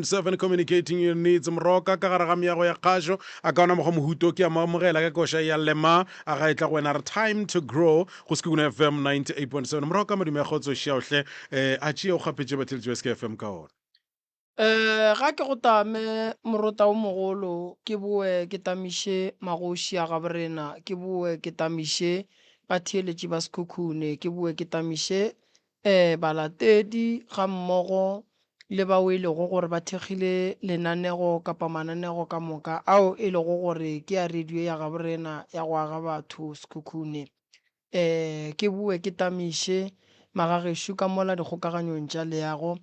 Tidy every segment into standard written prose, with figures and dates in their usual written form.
7 communicating your needs Moroka ka gare ga meago ya kgašo a ka ona mokgwa mohuto ke a mo amogela ka koša ya lema a ga e tla go wena re time to grow go Sekhukhune FM 98.7 Moroka madume a kgotso šiaohle eh, a tšee o kgapetše batheletši ba SK FM ka ona. Eh, ga ke go tame morota o mogolo, ke boe ke tamiše magoši a gaborena, ke boe ke tamiše batheeletši ba Sekhukhune, ke boe ke tamiše eh, balatedi gammogo le bao e lego gore ba thekgile lenanego kapa mananego ka moka ao e lego gore ke a radio ya gaborena ya go aga batho Sekhukhune. Eh, ke boe ke tamiše magagešo ka mola dikgokaganyong tša leago,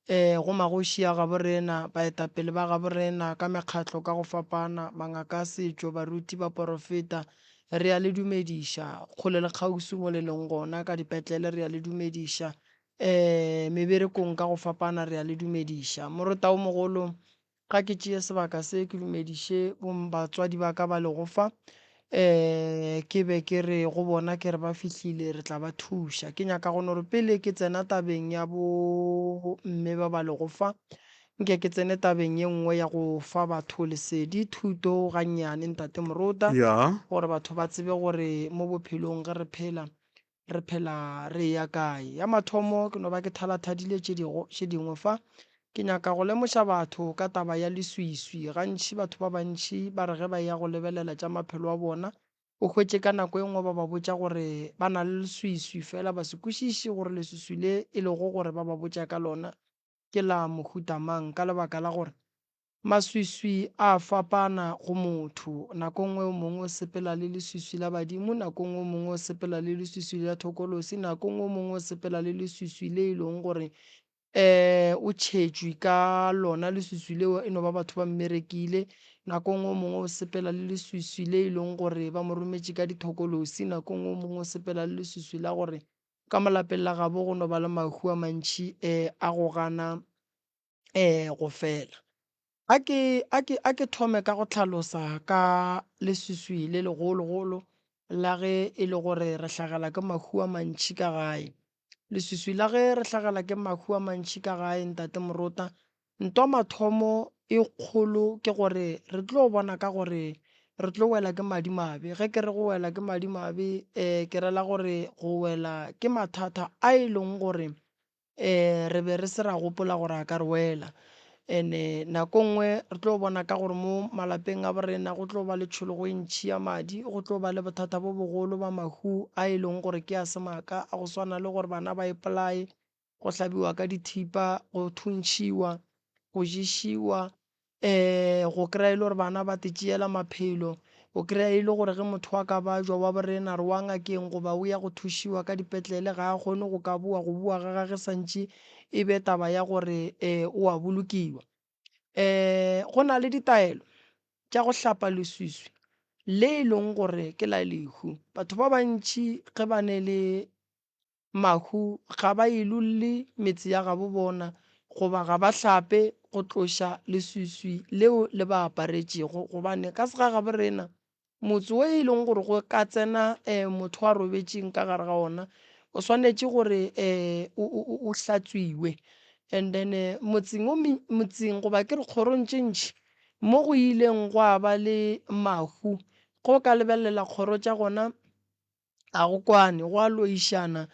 eh, go magoši a gaborena, baetapele ba gaborena ka mekgatlo ka go fapana, mangaka a setšo, baruti, baporofeta, re a le dumediša. Kgole le kgauswi mo le leng gona, ka dipetlele re a le dumediša. Eh, meberekong ka go fapana re a le dumediša. Morota o mogolo, ga ke tšee sebaka se ke dumediše batswadi ba ka ba lego fa. Eh, ke be ke re go bona ke re ba fihlile re tla ba thuša. Ke nyaka go no re pele ke tsena tabeng ya bo mme ba ba lego fa, nke ke tsene tabeng ye nngwe ya go fa batho lesedi, thuto gannyane Ntate Morota, Ya. gore batho ba tsebe gore mo bophelong ge re phela Re phela re eya kae? Ya mathomo, ke no ba ke thalathadile tše digo, tše dingwe fa. Ke nyaka go lemoša batho ka taba ya leswiswi. Gantši batho ba bantši ba re ge ba eya go lebelela tša maphelo a bona, o hwetše ka nako e nngwe ba ba botša gore ba na le leswiswi, fela ba se kwešiše gore leswiswi le e lego gore ba ba botša ka lona ke la mohuta mang, ka lebaka la gore Maswiswi a fapana go motho. Nako nngwe o mongwe o sepela le leswiswi la badimo, nako nngwe o mongwe o sepela le leswiswi la thokolosi, nako nngwe o mongwe o sepela le leswiswi le e leng gore um o tšhetšwe ka lona leswiswi leo e no ba batho ba mmerekile. Nako nngwe o mongwe o sepela le leswiswi le e leng gore ba mo rometše ka dithokolosi, nako nngwe o mongwe o sepela le leswiswi la gore ka mo lapeng la gabo go no ba le mahu a mantši um a go gana um go fela. A ke, a ke, a ke thome ka go hlalosa ka leswiswi le legologolo la ge e le gore re hlagela ke mahu a mantši ka gae. Leswiswi la ge re hlagela ke mahu a mantši ka gae, Ntate Morota, ntwa mathomo e kgolo ke gore re tlo bona ka gore re tlo wela ke madimabe. Ge ke re go wela ke madimabe, um ke rela gore go wela ke mathata a e leng gore um re be re se ra gopola gore a ka re wela. And-e nako e nngwe re tlo bona ka gore mo malapeng a bo rena go tlo ba le tšhologo e ntšhi ya madi, go tlo ba le bothata bo bogolo ba mahu a e leng gore ke a semaka a go swana le gore bana ba ipolaye, go hlabiwa ka dithipa, go thuntšhiwa, go ješiwa. Um go kry-a e le gore bana ba te tšeela maphelo, o kry-a e le gore ge motho a ka bajwa wa borena a re wa ngakeng goba o ya go thušiwa ka dipetlele ga a kgone go ka boa, go boa ga gage santši e be taba ya gore um o a bolokiwa. Um go na le ditaelo tša go hlapa leswiswi le e leng gore ke la lehu. Batho ba bantši ge ba ne le Mahu ga ba ilolle metse ya gabo bona, goba ga ba hlape go tloša leswiswi leo le ba aparetšego, gobane ka segagabo rena, motse wo e leng gore go ka tsena motho a robetšeng ka gare ga ona, o swanetše gore o hlatswiwe. And then motseng o motseng goba ke re kgorong tše ntši mo go ileng gwa ba le mahu, ge o ka lebelela kgoro tša gona, ga go kwane, go a loišana.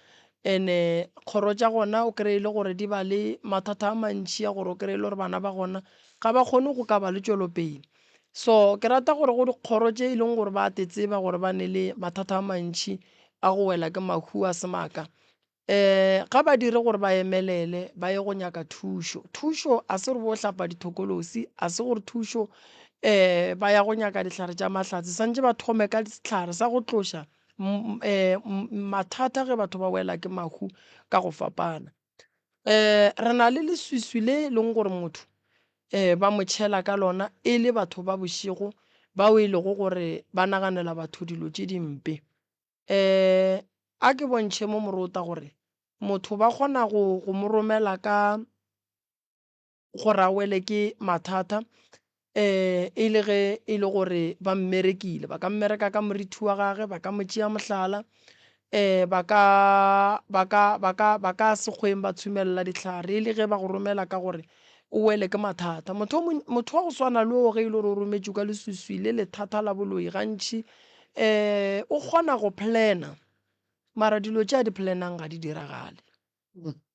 And-e kgoro tša gona o kry-e le gore di ba le mathata a mantši a gore o kry-e le gore bana ba gona ga ba kgone go ka ba le tšwelopele. So ke rata gore go dikgoro tše e leng gore ba te tseba gore ba ne le mathata a mantši a go wela ke mahu a semaka, um ga ba dire gore ba emelele ba ye go nyaka thušo. Thušo a se gore bo hlapa dithokolosi, a se gore thušo um ba ya go nyaka dihlare tša mahlatse. Swantše ba thome ka sehlare sa go tloša um mathata ge batho ba wela ke mahu ka go fapana. Um re na le leswiswi le e leng gore motho um ba mo tšhela ka lona e le batho ba bošego bao e lego gore ba naganela batho dilo tše dimpe. Um a ke bontšhe mo morota gore motho ba kgona go go mo romela ka gore a wele ke mathata um e le ge e le gore ba mmerekile. Ba ka mmereka ka morithi wa gage, ba ka mo tšea mohlala, um ba ka ba ka ba ka ba ka sekgweng ba tshumelela dihlare e le ge ba go romela ka gore. o wele ke mathata. Motho motho wa go swana le o ge e le gore o rometšwe ka leswiswi le lethata la boloi gantši um o kgona go planner mara dilo tše a di planang ga di diragale.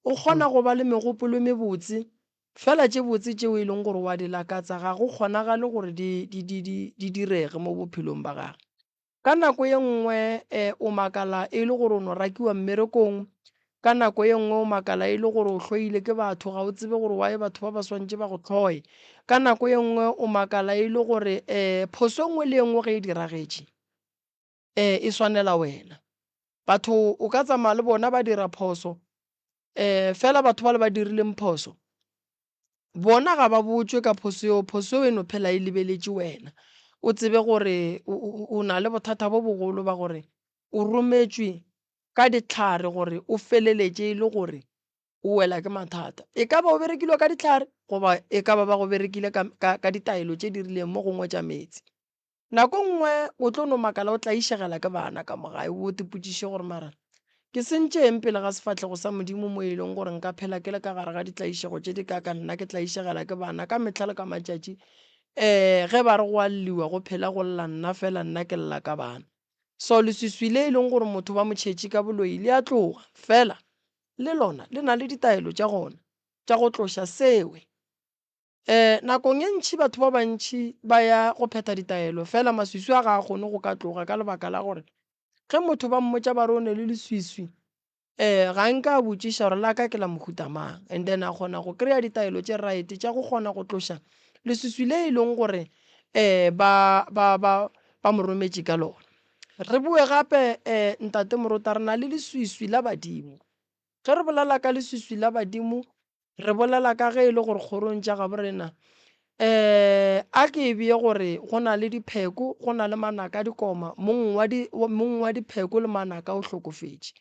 O kgona go ba le megopolo e mebotse fela tše botse tšeo e leng gore wa di lakatsa ga go kgonagale gore di, di, di, di, di direge mo bophelong ba gage. Ka nako ye nngwe o makala e le gore o no rakiwa mmerekong, ka nako ye nngwe o makala e le gore o hloile ke batho, ga o tsebe gore why batho ba ba swantše ba go hloye. Ka nako ye nngwe o makala e le gore phoso e nngwe le e nngwe ge e diragetše e swanela wena. Batho o ka tsamaya le bona ba dira phoso fela batho bale ba dirileng phoso Bona ga ba botšwe ka phoso yeo, phoso yeo e no phela e lebeletše wena. O tsebe gore o na le bothata bo bogolo ba gore o rometšwe ka dihlare gore o feleletše e le gore o wela ke mathata. E ka ba o berekilwe ka dihlare goba e ka ba ba go berekile ka, ka, ka ditaelo tše di rileng mo gongwe tša meetse. Nako e nngwe o tlo no makala o tlaišegela ke bana ka mo gae, o bo tipotšiše gore mara ke sentše eng pele ga sefahlego sa Modimo mo e leng gore nka phela ke le ka gare ga ditlaišego tše di ka ka nna ke tlaišegela ke bana ka mehla le ka matšatši um ge ba re go a lliwa go phela go lla nna fela nna ke lla ka bana. So leswiswi le e leng gore motho ba mo tšhetše ka boloi le a tloga fela le lona le na le ditaelo tša gona tša go tloša sewe. Nakong e ntši batho ba bantši ba ya go phetha ditaelo, fela maswiswi a ga a kgone go ka tloga ka lebaka la gore ge motho ba mmotša ba re o ne le leswiswi, ga nka a botšiša gore la ka ke la mohuta mang and then a kgona go kry-a ditaelo tše right tša go kgona go tloša leswiswi le e leng gore ba, ba, ba, ba mo rometše ka lona. Re boe gape Ntate Morota re na le leswiswi la badimo. Ge re bolela ka leswiswi la badimo, re bolela ka ge e le gore kgorong tša gabo rena um a ke e bee gore go na le dipheko, go na le manaka a dikoma, mong wa di, mong wa dipheko le manaka o hlokofetše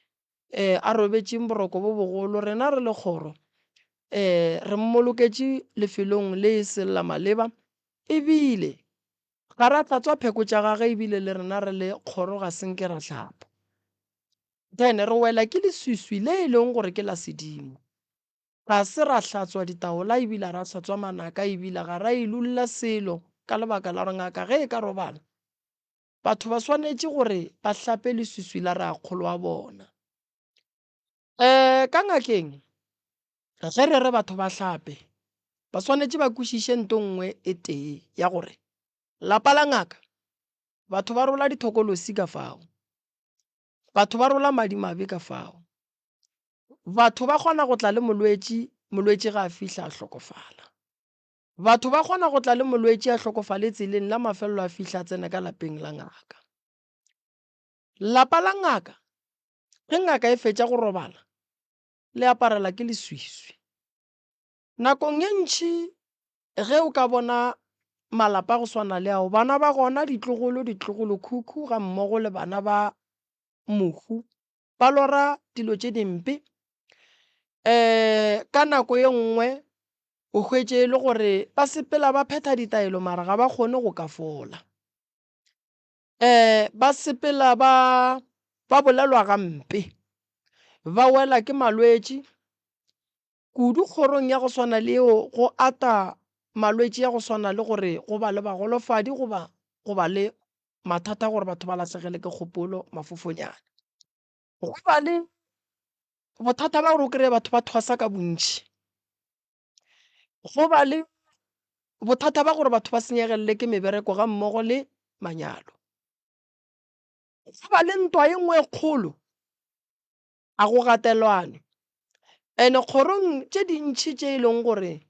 um a robetšeng boroko bo bogolo. Rena re le kgoro um re mmoloketše lefelong le e seng la maleba ebile ga ra hlatswa pheko tša gage ebile le rena re le kgoro ga se nke ra hlapa. Then re wela ke leswiswi le e leng gore ke la sedimo. Ga se ra hlatswa ditaola ebile ra hlatswa manaka ebile ga ra ilulla selo ka lebaka la gore ngaka ge e ka robala, batho ba swanetše gore ba hlape leswiswi la rakgolo wa bona. Um ka ngakeng ge re re batho ba hlape, ba swanetše ba kwešiše nto nngwe e tee ya gore lapa la ngaka batho ba rola dithokolosi ka fao. Batho ba rola madimabe ka fao. Batho ba kgona go tla le molwetši, molwetši ga a fihla a hlokofala. Batho ba kgona go tla le molwetši a hlokofale tseleng la mafelelo a fihla a tsene ka lapeng la ngaka. Lapa la ngaka, ge ngaka e fetša go robala, le aparela ke leswiswi. Nakong ye ntši Ge o ka bona malapa a go swana le ao, bana ba gona, ditlogolo, ditlogolokhukhu gammogo le bana ba mohu, ba lora dilo tše dimpe. Um ka nako ye nngwe o hwetše e le gore ba sepela ba phetha ditaelo mara ga ba kgone go ka fola. Um ba sepela ba ba bolelwa gampe, ba wela ke malwetši. Kudu kgorong ya go swana le yeo go ata malwetši a go swana le gore go ba le bagolofadi goba go ba le mathata a gore batho ba lahlegele ke kgopolo mafofonyane. Go ba le bothata ba gore o kreye batho ba thwasa ka bontši. Go ba le bothata ba gore batho ba senyegelele ke mebereko gammogo le manyalo. Go ba le ntwa e nngwe e kgolo A go gatelwane. And kgorong tše dintši tše e leng gore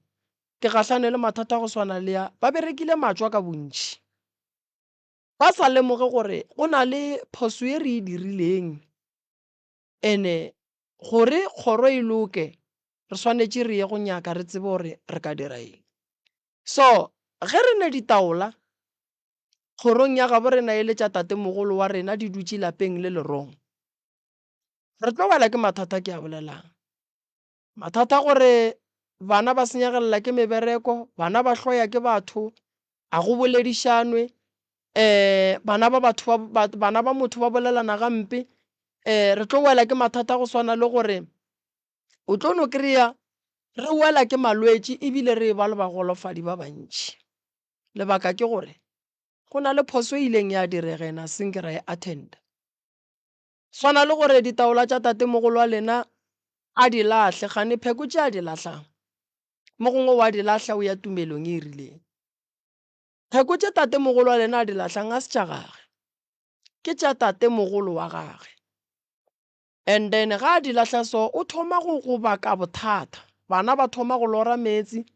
ke gahlane le mathata a go swana le a, ba berekile matšwa ka bontši. Ba sa lemoge gore go na le phoso ye re e dirileng and gore kgoro e loke re swanetše re ye go nyaka re tsebe gore re ka dira eng. So ge re ne ditaola kgorong ya gabo rena e le tša tatemogolo wa rena di dutše lapeng le le wrong, Re tlo wela ke mathata ke a bolelang. Mathata gore bana ba senyegelela ke mebereko, bana ba hloya ke batho, a go boledišanwe, um bana ba batho ba, bana ba motho ba bolelana gampe. Um re tlo wela ke mathata go swana le gore o tlo no kry-a. Re wela ke malwetši ebile re eba le bagolofadi ba bantši. Lebaka ke gore go na le phoso e ileng ya direga ena senke ra e attenda. Swana le gore ditaola tša tatemogolo wa lena a di lahle, kgane pheko tše a di lahlang, mo gongwe wa di lahla o ya tumelong e rileng. Pheko tše tatemogolo wa lena a di lahlang a se tša gage, ke tša tatemogolo wa gage. And then ga a di lahla so o thoma go go baka bothata. Bana ba thoma go lora meetse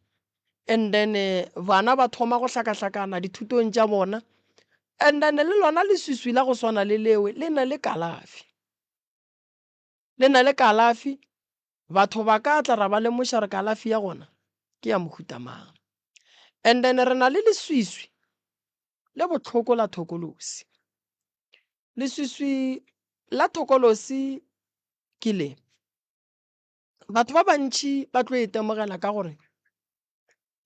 and then bana ba thoma go hlakahlakana dithutong tša bona. And then le lona leswiswi la go swana le lewe le na le kalafi. Le na le kalafi, batho ba ka tla ra ba lemoša re kalafi ya gona ke ya mohuta mang. And then re na le leswiswi le bohloko la thokolosi. Leswiswi la thokolosi ke le. Batho ba bantši ba tlo itemogela ka gore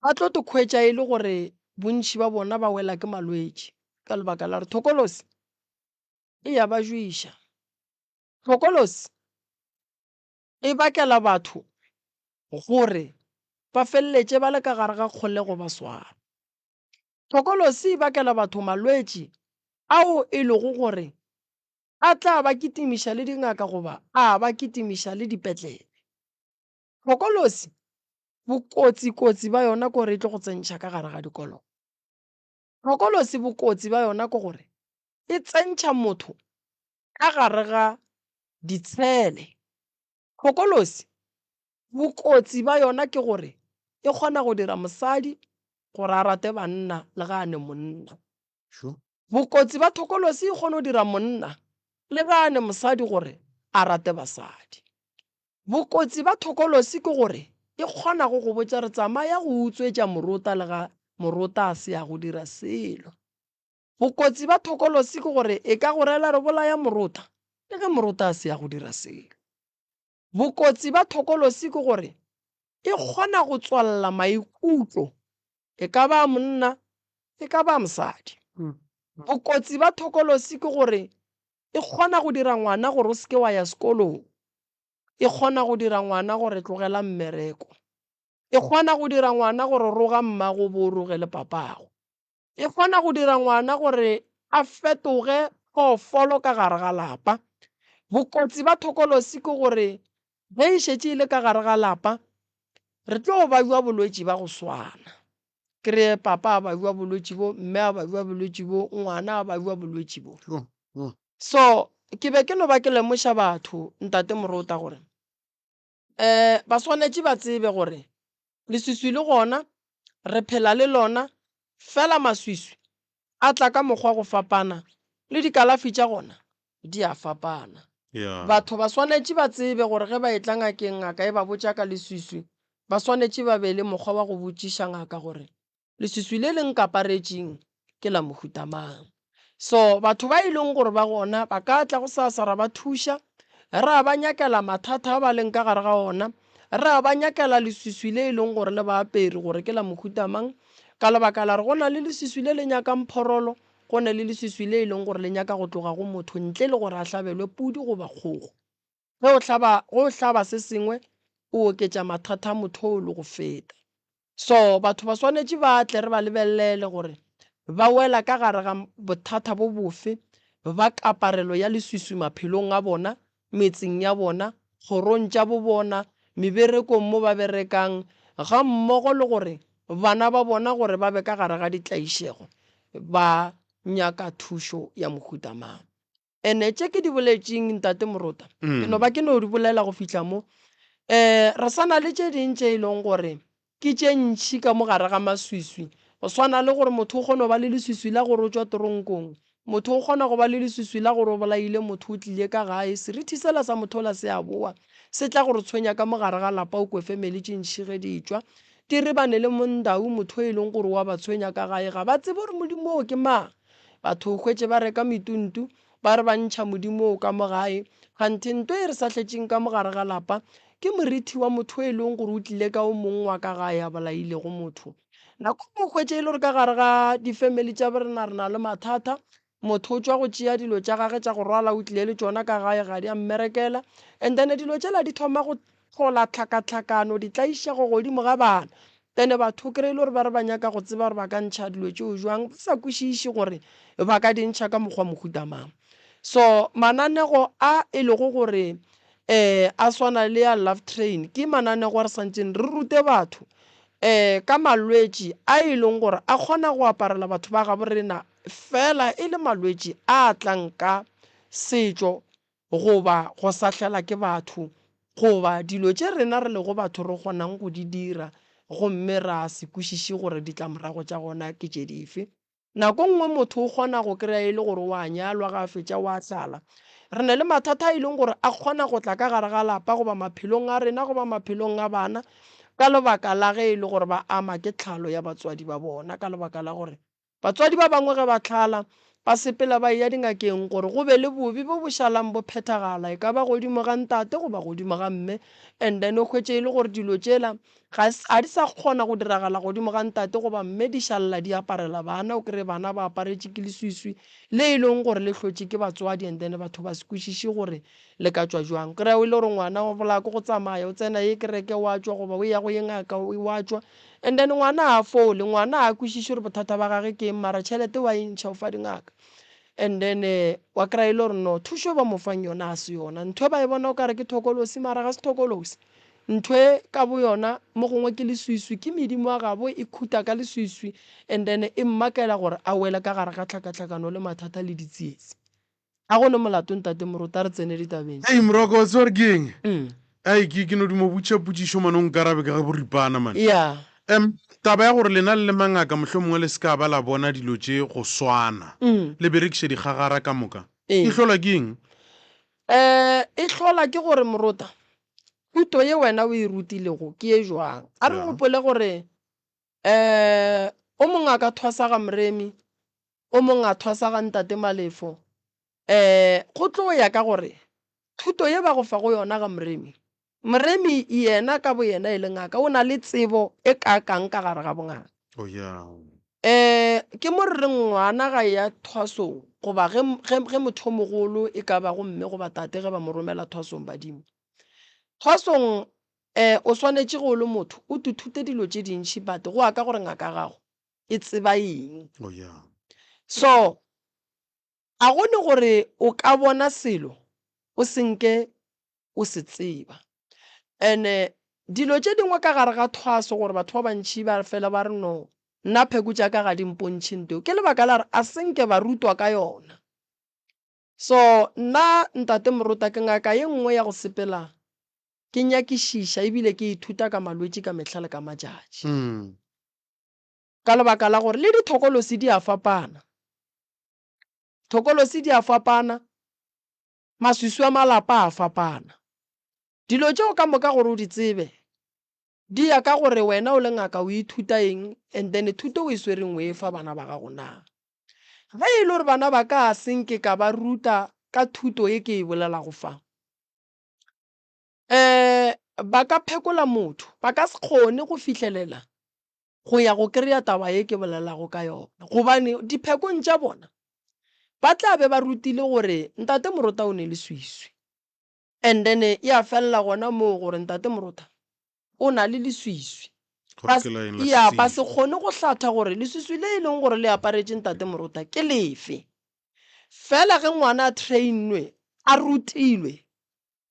ba tlo te khwetša e le gore bontši ba bona ba wela ke malwetši ka lebaka la gore thokolosi e ya ba jwiša. Thokolosi e bakela batho gore ba feleletše ba le ka gare ga kgolego ba swarwa. Thokolosi e bakela batho malwetši ao e lego gore a tla ba kitimiša le dingaka goba a ba kitimiša le dipetlele. Thokolosi bokotsi-kotsi ba yona ke gore e tlo go tsentšha ka gare ga dikoloto. Thokolosi bokotsi ba yona ke gore e tsentšha motho ka gare ga ditshele. Thokolosi Bokotsi ba yona ke gore e kgona go dira mosadi gore a rate banna le ga a ne monna. Bokotsi ba thokolosi e kgona go dira monna le ga a ne mosadi gore a rate basadi. Bokotsi ba thokolosi ke gore e kgona go go botša re tsamaya go utswetša morota le ga morota a se a go dira selo. Bokotsi ba thokolosi ke gore e ka go rela re bolaya morota le ge morota a se a go dira selo. Bokotsi ba thokolosi ke gore e kgona go tswalela maikutlo, e ka ba a monna, e ka ba a mosadi. Bokotsi ba thokolosi ke gore e kgona go dira ngwana gore o se ke wa ya sekolong, e kgona go dira ngwana gore tlogela mmereko, e kgona go dira ngwana gore roga mmago bo o roge le papago. E kgona go dira ngwana gore a fetoge phoofolo ka gare ga lapa. Bokotsi ba thokolosi ke gore ge e šetše e le ka gare ga lapa, re tlo bajwa bolwetši ba go swana. Kreye papa a bajwa bolwetši bo, mme a bajwa bolwetši bo, ngwana a bajwa bolwetši bo. So ke be ke no ba ke lemoša batho, Ntate Morota, gore um ba swanetše ba tsebe gore leswiswi le gona re phela le lona fela maswiswi a tla ka mokgwa go fapana le dikalafi tša gona di a fapana. Batho ba swanetše ba tsebe gore ge ba etla ngakeng ngaka e ba botša ka leswiswi ba swanetše ba be le mokgwa wa go botšiša ngaka gore Leswiswi le le nkaparetšeng ke la mohuta mang? So batho ba e leng gore ba gona ba ka tla gosasa ra ba thuša, ra ba nyakela mathata a ba leng ka gare ga ona, ra ba nyakela leswiswi le e leng gore le ba apere gore ke la mohuta mang, ka lebaka la gore go na le leswiswi le le nyakang phorolo, go na le leswiswi le e leng gore le nyaka go tloga go motho ntle le gore a hlabelwe pudi goba kgogo. Ge o hlaba, ge o hlaba se sengwe, o oketša mathata a motho oo le go feta. So, batho ba swanetše ba tle re ba lebelele gore ba wela ka gare ga bothata bo bofe ba kaparelo ya leswiswi maphelong a bona, metseng ya bona, kgorong tša bo bona, meberekong mo ba berekang, gammogo le gore bana ba bona gore ba be ka gare ga ditlaišego ba nyaka thušo ya mohuta mang. Ene tše ke di boletšeng, Ntate Morota, ke no ba ke no di bolela go fihla mo. Um re sa na le tše ding tše e leng gore ke tše ntši ka mo gare ga maswiswi. Go swana le gore motho o kgona go ba le leswiswi la gore o tšwa toronkong. Motho o kgona go ba le leswiswi la gore o bolaile motho o tlile ka gae. Serithi sela sa motho ola se a boa, se tla go re tshwenya ka mo gare ga lapa, o kwe family tše ntši ge di etšwa di rebane le mondau, motho e leng gore o a ba tshwenya ka gae, ga ba tsebe gore Modimo oo ke mang. Batho o hwetše ba reka metuntu, ba re ba ntšha Modimo oo ka mo gae, kganthe nto e re sahletšeng ka mo gare ga lapa ke morithi wa motho e leng gore o tlile ka o mongwe wa ka gae a bolailego motho. Nako nngwe o hwetše e le gore ka gare ga difemeli tša borena re na le mathata, motho o tšwa go tšea dilo tša gage tša go rwala o tlile le tšona ka gae ga di a mmerekela and then dilo tšela di thoma go. hlola tlhakatlhakano, ditlaišego godimo ga bana. Then batho o kry-e le gore ba re ba nyaka go tseba gore ba ka ntšha dilo tšeo jwang, ba sa kwešiše gore ba ka di ntšha ka mokgwa mohuta mang. So mananego a e lego gore um a swana le ya Love Train ke mananego a re swanetšeng re rute batho um ka malwetši a e leng gore a kgona go aparela batho ba gabo rena fela e le malwetši a tlang ka setšo goba go sahlela ke batho goba dilo tše rena re lego batho re kgonang go di dira gomme ra se kwešiše gore ditlamorago tša gona ke tše dife. Nako nngwe motho o kgona go kry-a e le gore o a nyalwa, ge a fetša o a hlala. Re na le mathata a e leng gore a kgona go tla ka gare ga lapa goba maphelong a rena goba maphelong a bana ka lebaka la ge e le gore ba ama ke tlhalo ya batswadi ba bona, ka lebaka la gore batswadi ba bangwe ge ba hlala ba sepela ba eya dingakeng gore go be le bobe bo bo šalang bo phethagala, e ka ba godimo ga ntate goba godimo ga mme, and then o hwetše e le gore dilo tšela Ga ga di sa kgona go diragala godimo ga ntate goba mme di šalela di aparela bana, o kry-e bana ba aparetše ke leswiswi le e leng gore le hlotše ke batswadi and then batho ba se kwešiše gore le ka tšwa jwang. Kry-a e le gore ngwana o bolaya ke go tsamaya, o tsena ye kereke wa tšwa goba o ya go ye ngaka wa tšwa and then ngwana ga a fole, ngwana ga a kwešiše gore bothata ba gage ke eng mara tšhelete wa e ntšha o fa dingaka and then wa kry-a e le gore no thušo e ba mo fang yona ga se yona, ntho e ba e bona o kare ke thokolosi mara ga se thokolosi. Ntho e ka boyona mo gongwe ke leswiswi, ke medimo ya gabo e khuta ka leswiswi and then e mmakela gore a wele ka gare ga tlhakatlhakano le mathata le ditsietsi. Ga go ne molato Ntate Moruti, a re tsene ditabeng. Ei Moroko, wa tseba gore ke eng? Ei, ke, ke no duma botšiša potšišo man, o nkarabe ka boripana man. Yeah. Em, taba ya gore lena le le mangaka mohlomongwe le se ka ba la bona dilo tše go swana, le berekiša dikgagara ka moka, e hlolwa ke eng? Eh, e hlola ke gore Morota, Thuto ye wena o e rutilego ke ye jwang? A re gopole gore um o mongwe a ka thwasa ga Moremi, o mongwe a thwasa ga Ntate Malefo. Um go tlo ya ka gore thuto ye ba go fago yona ga Moremi, Moremi yena ka boyena e le ngaka o na le tsebo e kaakang ka gare ga bongaka. Oh yeah. Um ke mo re reng ngwana ga eya thwasong goba ge, ge, ge motho o mogolo e ka bago mme goba tate ge ba mo romela thwasong badimo. Thwasong um o swanetše ge o le motho o tithute dilo tše dintši but go ya ka gore ngaka ya gago e tseba eng. Oh yeah. So a go ne gore o ka bona selo o se nke o se tseba. And-e dilo tše dingwe ka gare ga thwaso gore batho ba bantši ba fela ba re no nna pheko tša ka ga di mpontšhe nto, ke lebaka la gore a se nke ba rutwa ka yona. So nna Ntate Morota ke ngaka ye nngwe ya go sepela ke nyakišiša ebile ke ithuta ka malwetši ka mehla le ka matšatši. Ka lebaka la gore le dithokolosi di a fapana. Thokolosi di a fapana, maswiswi a malapa a fapana. Dilo tšeo ka moka gore o di tsebe di ya ka gore wena o le ngaka o ithuta eng and then thuto o e swereng o e fa bana ba gago na. Ge e le gore bana ba ka se nke ka ba ruta ka thuto ye ke e bolelago fa, um ba ka phekola motho, ba ka se kgone go fihlelela go ya go kry-a taba ye ke bolelago ka yona, gobane diphekong tša bona ba tla be ba rutile gore Ntate Morota o ne leswiswi, and then ya felela gona moo gore Ntate Morota o na le leswiswi. Gore Ba ke la eng la ya, ba setsebi. se kgone go hlatha gore leswiswi le e leng gore le aparetše Ntate Morota ke lefe. Fela ge ngwana a train-nwe, a rutilwe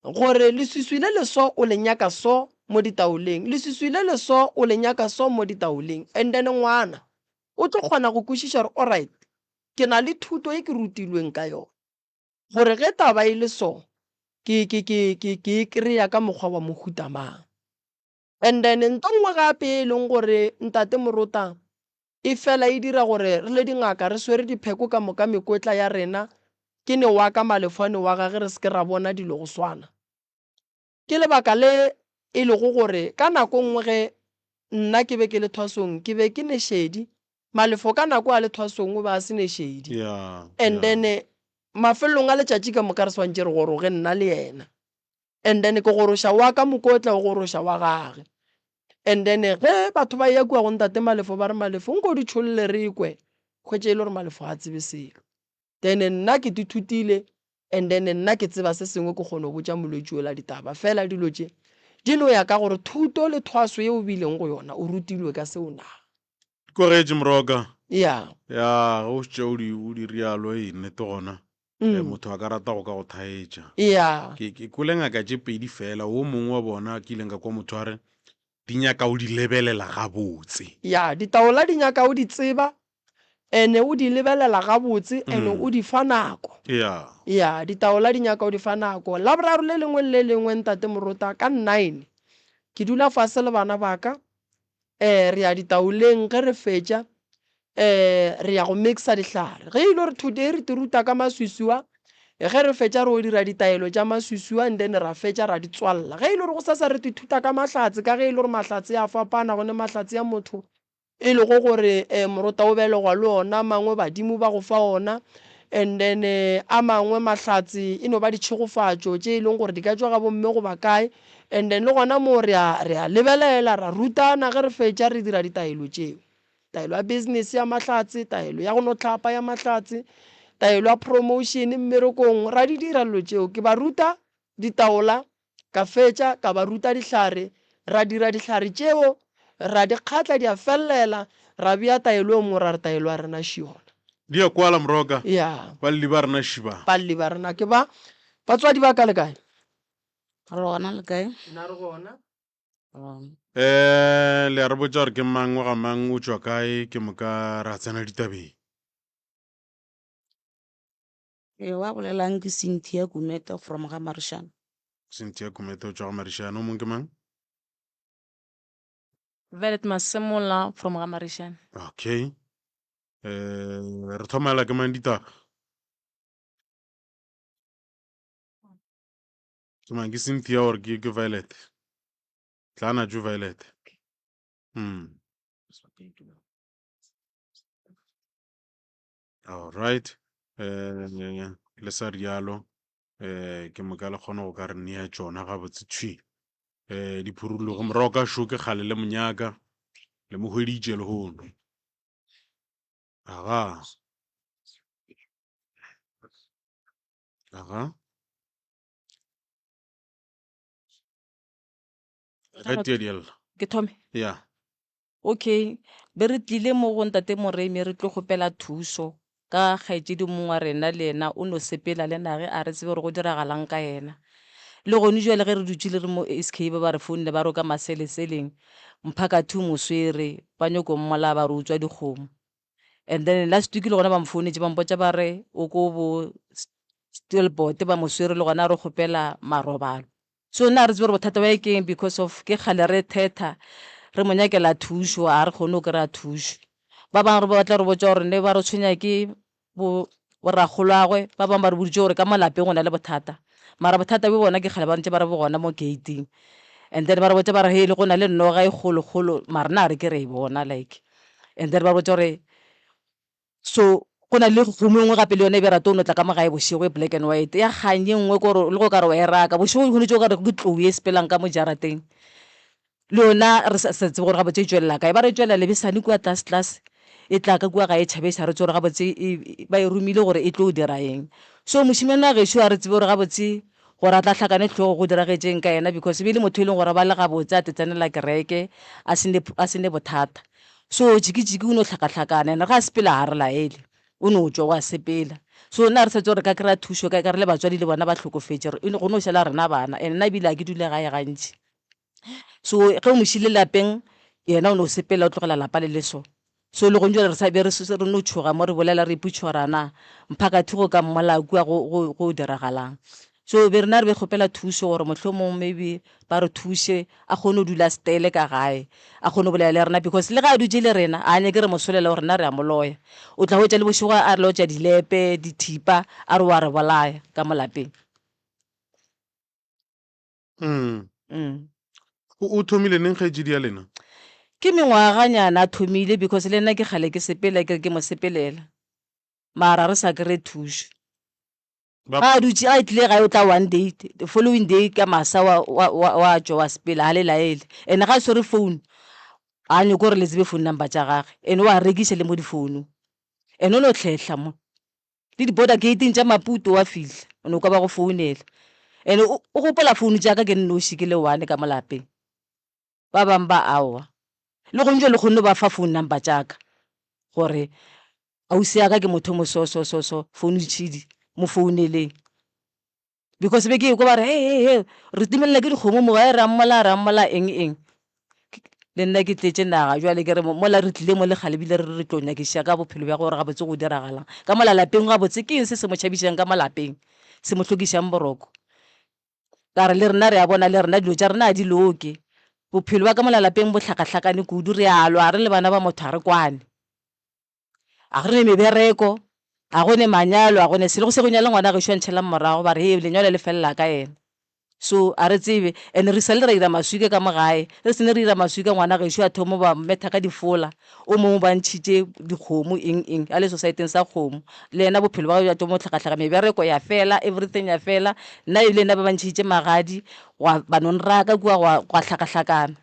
gore leswiswi le le so o le nyaka so mo ditaoleng, leswiswi le le so o le nyaka so mo ditaoleng, and then ngwana o tlo kgona go kwešiša gore alright, ke na le thuto e ke rutilweng ka yona. Gore ge taba e le so, ke, ke, ke, ke, ke e kry-a ka mokgwa wa mohuta mang. And then nto nngwe gape e leng gore Ntate Morota e fela e dira gore re le dingaka re swere dipheko ka moka mekotla ya rena ke ne wa ka malefwane wa gage re se ke ra bona dilo go swana. Ke lebaka le e lego gore ka nako nngwe ge nna ke be ke le thwasong ke be ke ne šedi, Malefo ka nako a le thwasong o be a se ne šedi. Yeah, And yeah. then mafelelong a letšatši ka moka re swantše re goroge nna le yena. And then ke goroša wa ka mokotla o goroša wa gage. And then ge batho ba eya kua go ntate Malefo ba re Malefo nko o di tšholle re kwe, hwetše e le gore Malefo ga a tsebe selo. Then nna ke tithutile and then nna ke tseba se sengwe ke kgona go botša molwetši ola ditaba. Fela dilo tše Di no ya ka gore thuto le thwaso ye o bileng go yona, o rutilwe ka seo na. Kogetše Moroka. Ya. Ya, ge o šetše o di, o di rialo, ei, nnete gona. Eh, motho a ka rata go ka go thaetša. Ya. Ke, ke kwele ngaka tše pedi fela, wo mongwe wa bona ke ileng ka kwa motho a re, di nyaka o di lebelela gabotse. Ya, ditaola di nyaka o di tseba, ene o di lebelela gabotse, ene o di fa nako. Ya. Ya, ditaola di nyaka o di fa nako. Laboraro le lengwe le le lengwe, Ntate Morota, ka nine, ke dula fase le bana ba ka, um re ya ditaoleng, ge re fetša, um re ya go mixa dihlare. Ge e le gore today re te ruta ka maswiswiwa, ge re fetša re o dira ditaelo tša maswiswiwa and then ra fetša ra di tswalla. Ge e le gore gosasa re te thuta ka mahlatse, ka ge e le gore mahlatse a fapana, go ne mahlatse a motho e lego gore morota o belegwa le ona, a mangwe badimo ba go fa ona, and then a mangwe mahlatse e no ba ditšhegofatšo tše e leng gore di ka tšwa ga bomme goba kae, and then le gona moo re a re a lebelela ra rutana ge re fetša re dira ditaelo tšeo. Taelo ya business ya mahlatse, taelo ya go no hlapa ya mahlatse, taelo ya promotion mmerekong, ra di dira dilo tšeo. Ke ba ruta ditaola Ka fetša ka ba ruta dihlare, ra dira dihlare tšeo, ra di kgatla di a fellela, ra bea taelo e nngwe ra re taelo ya rena še yona. Di a kwala Moroka. Ya. Balli ba rena še ba. Balli ba rena ke ba. Batswadi ba ka le kae? Re gona le kae? Nna re gona. Re gona. Eh, le a re botša gore ke mang wa ga mang, o tšwa kae, ke moka ra tsena ditabeng. Ee, wa bolelang ke Cynthia Gumete from ga Marishane. Cynthia Gumete o tšwa ga Marishane, o mong ke mang? Violet Masemola from ga Marishane. Okay. Eh, re thoma hela ke mang ditaba? Ke mang ke Cynthia or ke ke Violet? Tlana jo Violet. Hmm. All right. Eh, le sa rialo eh ke moka le kgone go ka re nea tšona gabotse thwi eh di phurulloge morago ka šo ke kgale le monyaka le mo hweditše lehono aga aga ge tie di lla Ke thome. ya Okay, be re tlile mo go Ntate Moremi re tlo kgopela thuso ka kgaetšedi mongwe wa rena le yena o no sepela le nage a re tsebe gore go diragalang ka yena. Le gone jwale ge re dutše le re mo SK ba ba re founile ba re o ka maseleseleng mphakathi o mo swere ba nyoko mmolaya ba re o utswa dikgomo. And then last week le gona ba mfounetše ba mpotša ba re o ko bo Steelpoort ba mo swere le gona a re kgopela marobalo. So nna ga re tsebe gore bothata bja ke eng because of ke kgale re thetha re mo nyakela thušo ga re kgone go kry-a thušo. Ba bangwe re ba tla re botša gore ne ba re tshwenya ke bo borakgolwagwe, ba bangwe ba re boditše gore ka mo lapeng go na le bothata. Mara bothata bjo bona ke kgale ba ntše ba re bo gona mo gate-ing and then ba re botša ba re hei go na le noga e kgolokgolo mara nna ga re ke re e bona like and then ba re botša gore So go na le kgomo e nngwe gape le yone e be rata go no tla ka mo gae bošego e black and white ya kgang e nngwe kore le go ka re wa e raka bošego o hwetše o ka re ke tlou e sepelang ka mo jarateng le yona re sa tsebe gore gabotse e tšwelela kae ba re e tšwelela lebesane kua tlase tlase e tla ka kua ga e tšhabe e sa re tsebe gore gabotse ba e romile gore e tlo dira eng so mošemane wa gešo a re tsebe gore gabotse gore a tla hlakane hlogo go diragetšeng ka yena because e be e le motho e leng gore ba le gabotse a tetsenela kereke a se ne a se ne bothata so jikijiki o no hlakahlakana ene ga a sepela ga re laele o no tšwa wa sepela so nna re sa tsebe gore ka kry-a thušo kae ka re le batswadi le bona ba hlokofetše go no šala rena bana and nna ebile ga ke dule gae gantši So ge o mo šile lapeng yena o no sepela o tlogela lapa le le so. So le gong jwale re sa be re re no tšhoga mo re bolela re ipotšiša gore a na mphakathi go ka mmolaya kua go go go diragalang. So be rena re be kgopela thušo gore mohlomong maybe ba re thuše a kgone go dula stele ka gae a kgone go bolela le rena because le ge a dutše le rena a nyake re mo solela gore rena re a mo loya. O tla hwetša le bošego a re lotša dilepe, dithipa a re wa re bolaya ka mo lapeng. Mm. O, o thomile neng kgaetšedi ya lena? Ke mengwaganyana a thomile because le nna ke kgale ke sepela ke re ke mo sepelela mara re sa kry-e thušo. Ba- Ga a dutše a tlile gae o tla one day the following day ka masa wa, wa, wa, wa tšwa wa sepela ga le laele and ga a swere phone ga a nyake gore le tsebe phone number tša gage and o a rekiša le mo difounung and o no hlehla mo. Le di border gate-ing tša Maputo wa fihla o no kwa ba go founela. And o o gopola founu tša ka ke nnoši ke le one ka mo lapeng. Ba bang ba aowa. Le gong bjale kgonne ba fa phone number tša ka gore ausi ya ka ke motho o mo so so so so phone tšhidi mo founeleng. Because be ke ekwa ba re he he he re timelela ke dikgomo mo gae re a mmolaya re a mmolaya eng eng. Le nna ke tletše naga bjale ke re mola re tlile mo le kgale bile re re tlo nyakišiša ka bophelo bja gore gabotse go diragalang ka mola lapeng gabotse ke eng se se mo tšhabišang ka mo lapeng se mo hlokišang boroko. Ka re le rena re a bona le rena dilo tša rena ga di loke. Bophelo bja ka mola lapeng bo hlakahlakane kudu, re a lwa re le bana ba motho ga re kwane. Ga re ne mebereko, ga go ne manyalo, ga go ne selo. Go se go nyala ngwana gešo a ntšhalang morago ba re hee lenyalo le felela ka yena. So ga re tsebe and re sale ra ira maswika ka mo gae. Ge re sene re ira maswika ngwana gešo a thoma ba metha ka difola, o mongwe ba ntšhitše dikgomo eng eng a le society-eng sa kgomo. Le yena bophelo bja gagwe bja thoma go hlakahlaka, mebereko ya fela, everything ya fela. Nna ebile nna ba ba ntšheditše magadi gwa ba no nraka kua gwa gwa hlakahlakana.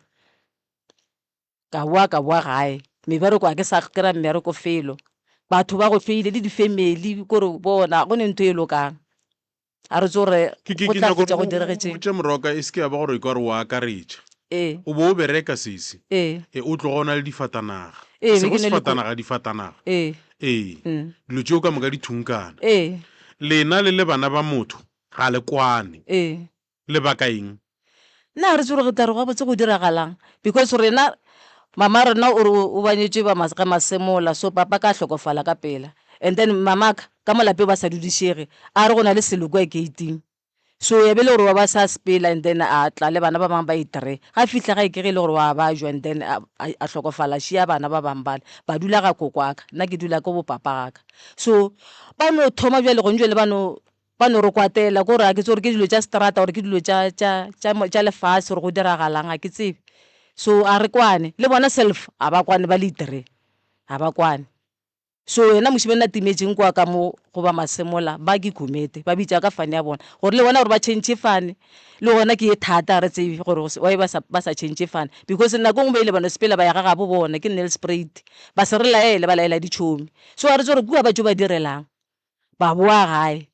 Ka boa ka boa gae, mebereko ga ke sa kry-a mmereko felo. Batho ba go hloile le di-family kore bona ga go ne ntho e lokang. A re tso re Ke, ke, go ke tla nyaka fetša gore go o, o diregetšeng. botše Moroka e se ke ya ba gore e ka re o akaretša. Ee. O bo o bereka sesi. Ee. E, o tloga o na le difatanaga. Ee, be Sego ke na le ko- sefatanaga, difatanaga. Ee. Ee. Mm. Dilo tšeo ka moka di thunkana. Ee. Lena le le bana ba motho, ga le kwane. Ee. Lebaka eng? Nna ga re tsebe gore re tla re gabotse go diragalang because rena mama rena o re o ba nyetše ba ga Masemola so papa ka hlokofala ka pela and then mamaka ka mo lapeng ba sa dudišege a re go na le selo kua gate-ing so ya be le gore wa ba sa sepela and then a tla le bana ba bangwe ba itre ga fihla gae ke ge e le gore wa ba jwa and then a a hlokofala a šia bana ba bangwe bale ba dula ga koko wa ka nna ke dula ko bo papa ga ka so ba no thoma bjale gone bjale ba no Ba no re kwatela, ko re ga ke tsebe gore ke dilo tša seterata or ke dilo tša, tša, tša, tša lefase gore go diragalang, ga ke tsebe. So a re kwane, le bona self ga ba kwane ba le itere, ga ba kwane. So yena mošemane a timetšeng kwa ka mo go ba Masemola ba ke Gumede, ba bitša ka fane ya bona. Gore le bona gore ba change fane, le gona ke ye thata ga re tsebe gore why ba sa, ba sa change fane. Because nako e nngwe ba ile ba no sepela ba ya ga gabo bona, ke Nelspruit, ba se re laele, ba laela ditšhomi. So ga re tsebe gore kua ba tšo ba direlang. ba boa gae.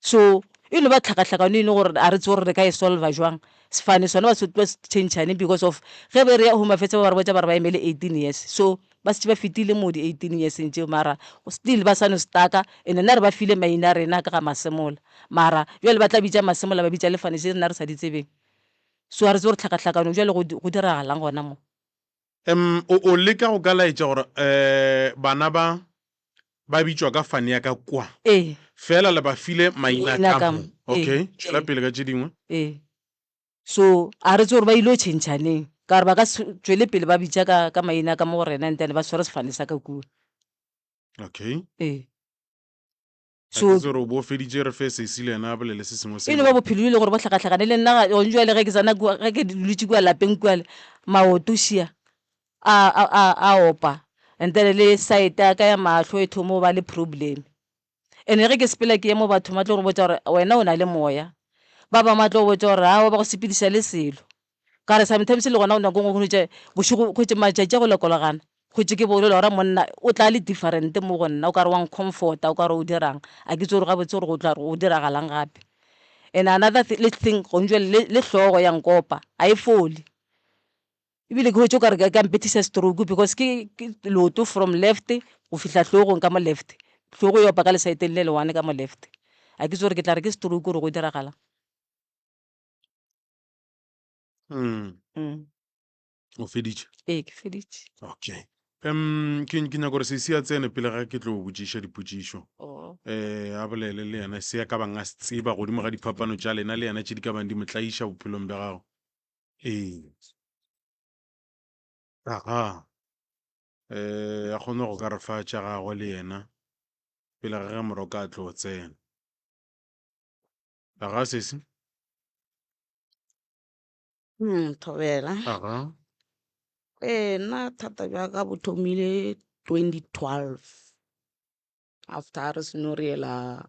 So e no ba tlhakahlakano e le gore a re tsebe gore re ka e solva jwang. Sefane sona ba se ba se tšhentšhane because of ge be re ya Home Affairs ba ba re botša ba re ba emele 18 years. So ba šetše ba fetile mo di 18 years-eng tšeo mara still ba sa no stuck-a and nna re ba file maina a rena ka ga Masemola. Mara bjale ba tla bitša Masemola ba bitša le fane tše rena re sa di tsebeng. So a re tsebe gore tlhakahlakano bjale go go diragalang gona mo. Um o, o leka go ka laetša gore um bana ba ba bitšwa ka fane ya ka kwa. Ee. Fela le ba file maina Maina ka ka mo. mo. Ee. Okay, tšwela Ee. pele ka tše dingwe. Ee. So a re tsebe gore ba ile go tšhentšha neng, ka gore ba ka se tšwele pele ba bitša ka, ka maina ka mo go rena and then ba swere sefane sa ka kua. Okay. Ee. Ga So ke tsebe gore o bo o feditše re fe sesi le yena a bolele se sengwe se e no ba bophelo e le gore bo hlakahlakane le nna gone jwale ge ke tsena kua ge ke dutše kua lapeng kua maoto šia a a a a opa and then le side ya ka ya mahlo e thoma go ba le problem. And ge ke sepela ke ye mo bathong ba tlo go botša gore wena o na le moya, ba bangwe ba tlo go botša gore aowa ba go sepediša le selo. Ka re sometimes le gona nako nngwe hwetše bošego hwetše matšatši a go lokologana hwetše ke bolela gore monna o tla le different mo go nna o ka re wa ncomforta o ka re o dirang a ke tsebe gore gabotse gore go tla go diragalang gape. And another le thing gone jwale le le hlogo ya nkopa ga e fole ebile ke hwetše o ka re ka mpethisa stroke because ke ke leoto from left go fihla hlogong ka mo left, hlogo e opa ka lesaeteng le le one ka mo left a ke tsebe gore ke tla re ke stroke gore go diragalang. Mm. Mm. O feditše? Ee, ke feditše. Okay. Um, ke, ke nyaka gore sesi a tsene pele ga ke tlo botšiša dipotšišo. Oh. Eh, a bolele le yena se a ka bang a se tseba godimo ga diphapano tša lena le yena tše di ka bang di mo tlaiša bophelong bja gago. Ee. Aga. Eh, a kgone go ka re fa tša gagwe le yena pele ga ge moroka a tlo tsena. Aga sesi. Thobela. Aga. Ee, nna thata bja ka bo thomile 2012 after re seno re ela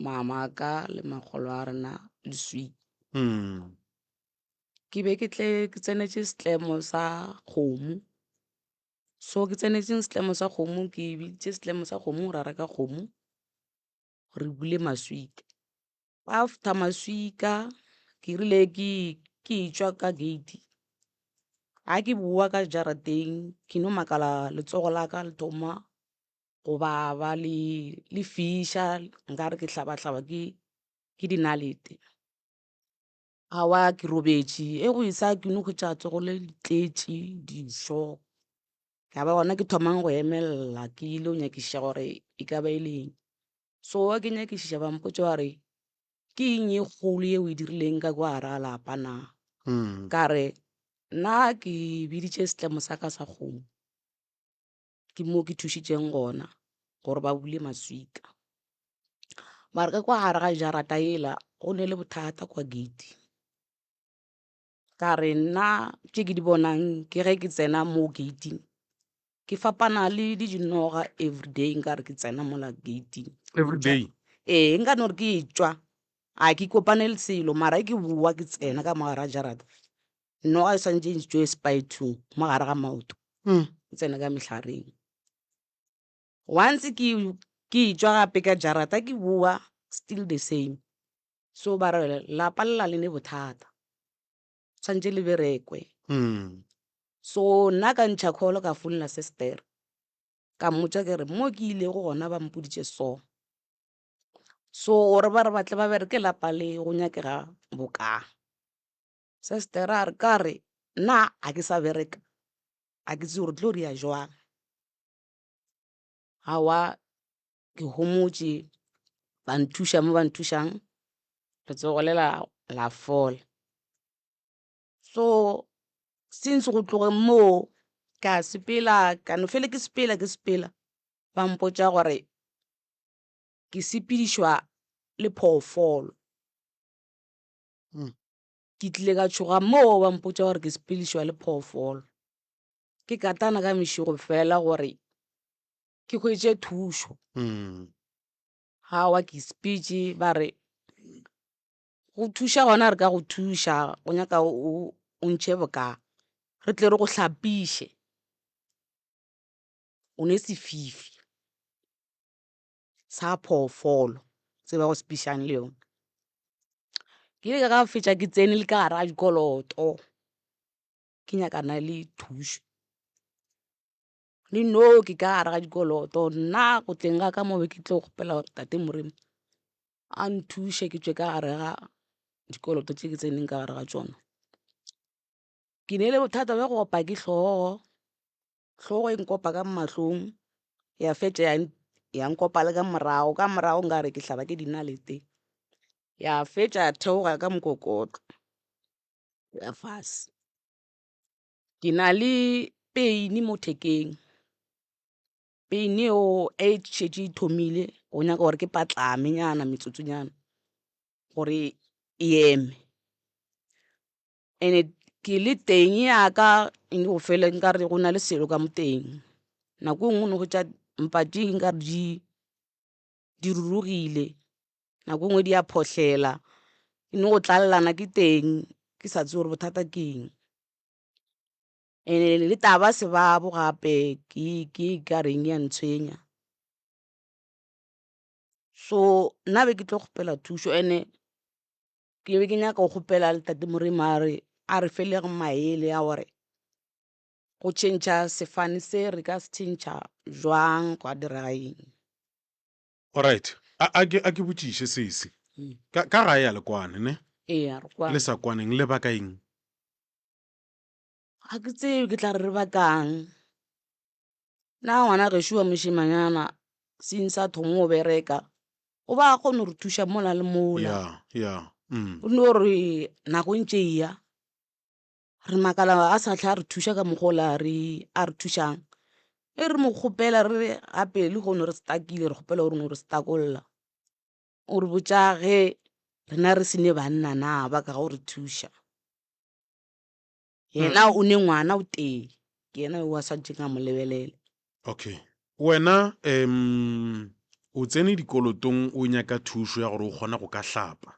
mama ka le makgolo a rena leswika. Ke be ke tle ke tsenetše setlemo sa kgomo. So ke tsenetšeng setlemo sa kgomo ke biditše setlemo sa kgomo ra reka kgomo re bule maswika. After maswika ke rile ke ke tšwa ka gate ga ke bowa ka jarateng ke no makala letsogo la ka le thoma go baba le le fiša nkare ke hlabahlaba ke ke dinalete. Aowa ke robetše e go esa ke no hwetša tsogo le le tletše dišo. Ya ba gona ke thomang go emelela ke ile go nyakišiša gore e ka ba e le eng. So ge ke nyakišiša ba mpotša ba re ke eng ye kgolo ye o e dirileng ka kwa gare ga lapa na? Ka re nna ke biditše setlemo sa ka sa kgomo, ke mo ke thušitšeng gona gore ba bule maswika. Mara ka kwa gare ga jarata yela go ne le bothata kwa gate. Ka re nna tše ke di bonang ke ge ke tsena mo gate-ing ke fapana le dinoga everyday nkare ke tsena mola gate-ing. Everyday? Ee, nka no re ke tšwa a ke kopane le selo mara ge ke bowa ke tsena ka mo gare ga jarata noga e swanetše e ntšwe spy-two mo gare ga maoto ke tsene ka mehlareng. Once ke ke tšwa gape ka jarata ke bowa still the same. So ba re lapa lela le ne bothata, tshwanetse le berekwe. So nna ka ntšha call ka founela sister ka mmotša ke re mo ke ilego gona ba mpoditše so. So gore ba re ba tle ba bereke lapa le go nyakega bokaa. Sister a re ka re nna ga ke sa bereka ga ke tsebe gore tlo dira jwang. Aowa ke homotše ba nthuša mo ba nthušang letsogo le la la fola. So since go tlogeng moo ka sepela ka no fele ke sepela ke sepela ba mpotša gore ke sepedišwa le phoofolo. Ke tlile ka tšhoga moo ba mpotša gore ke sepedišwa le phoofolo. Ke katana ka mešego fela gore ke hwetše thušo. Aowa ke sepetše ba re go thuša gona re ka go thuša go nyaka o ntšhe boka re tle re go hlapiše o ne sefifi sa phoofolo tse ba go sepišang le yona. Ke ile ka fetša ke tsene le ka gare ga dikoloto ke nyakana le thušo. Le no ke ka gare ga dikoloto nna go tleng ga ka mo be ke tlo kgopela gore tate Modimo a nthuše ke tšwe ka gare ga dikoloto tše ke tseneng ka gare ga tšona. Ke ne le bothata bja go opa ke hlogo, hlogo e nkopa ka mahlong ya fetša ya nkopa le ka morago, ka morago nkare ke hlaba ke dinalete ya fetša ya theoga ka mokokotlo ya fase. Ke na le pain mo thekeng, pain eo e šetše e thomile go nyaka gore ke patlame nyana metsotsonyana gore e eme. And-e ke le teng ya ka e no fela nkare go na le selo ka mo teng, nako e nngwe o no hwetša mpa tše nkare di rurugile. Nako e nngwe di a phohlela, e no go tlalelana ke teng ke sa tsebe gore bothata ke eng. And-e le taba sebabo gape ke ke ka reng ya ntshwenya. So nna be ke tlo kgopela thušo and-e ke be ke nyaka go kgopela le tate Moremi a re a re felege maele a gore go tšhentšha sefane se re ka se tšhentšha jwang gwa direga eng. Alright, a, a ke, a ke botšiše sesi. Ka, ka gae a le kwane, ne? Ee, a re kwane. Le sa kwaneng, le baka eng? Ga ke tsebe ke tla re re bakang. Nna ngwana gešo wa mošemanyana since a thoma go bereka, o ba a kgona go re thuša mola le mola. Ya, ya. Mm. O no re nako e ntše e ya, Re makala a sa hle a re thuša ka mokgwa ola re a re thušang. E re mo kgopela re re gape lehono re stuck-ile re kgopela gore o no re stuck-olla. O re botša ge rena re se ne banna na ba ka go re thuša. Yena o ne ngwana o tee, ke yena yo a swanetšeng a mo lebelele. Okay. Wena um o tsene dikolotong o nyaka thušo ya gore o kgone go ka hlapa.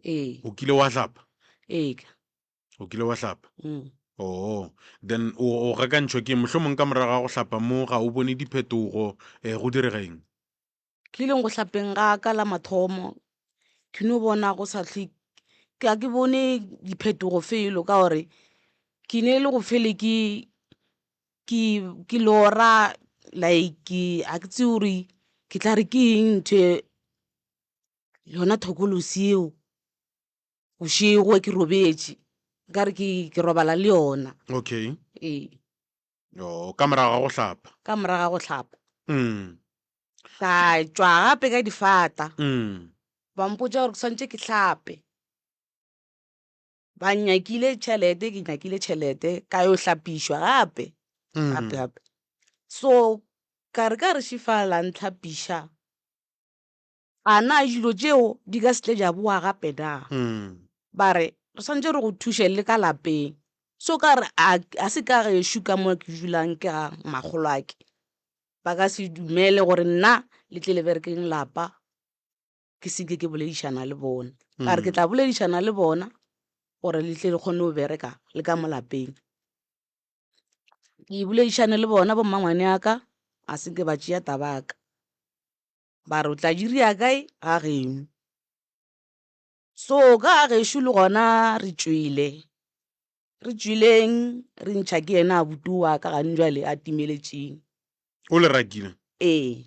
Ee. O kile wa hlapa? Ee. O kile wa hlapa? Mm. Oh, then o, o gakantšhwa ke mohlomong ka morago ga go hlapa mo ga o bone diphetogo, eh, go direga eng? Ke ileng go hlapeng ga ka la mathomo. Ke no bona go sa hlwe, ga ke bone diphetogo felo ka gore ke ne le go fele ke ke ke lora like ga ke tsebe gore ke tla re ke eng ntho e, yona thokolosi eo bošego ke robetše nkare ke ke robala le yona. Okay. Ee. Oh, ka morago ga go hlapa. Ka morago ga go hlapa. Ka tšwa gape ka difata. Ba mpotša gore ke swanetše ke hlape. Ba nnyakile tšhelete, ke nyakile tšhelete ka yo hlapišwa gape, gape gape. So ka re ka re šifala la ntlhapiša, a na dilo tšeo di ka se tle tša boa gape na? Ba re re swanetše re go thuše le ka lapeng. So ka re a a se ka gešo ka mo ke dulang ke ga makgolwake, ba ka se dumele gore nna le tle le berekeng lapa ke se ke ke boledišana le bona. Ka re ke tla boledišana le bona gore le tle le kgone go bereka le ka mo lapeng. Ke boledišane le bona bo mmangwane wa ka, ga se nke ba tšea taba ya ka. Ba re o tla diria kae ga geno. So ka ga gešo le gona re tšwele, re tšwileng re ntšha ke yena abuti wa ka gane jwale a timeletšeng. O le rakile? Ee.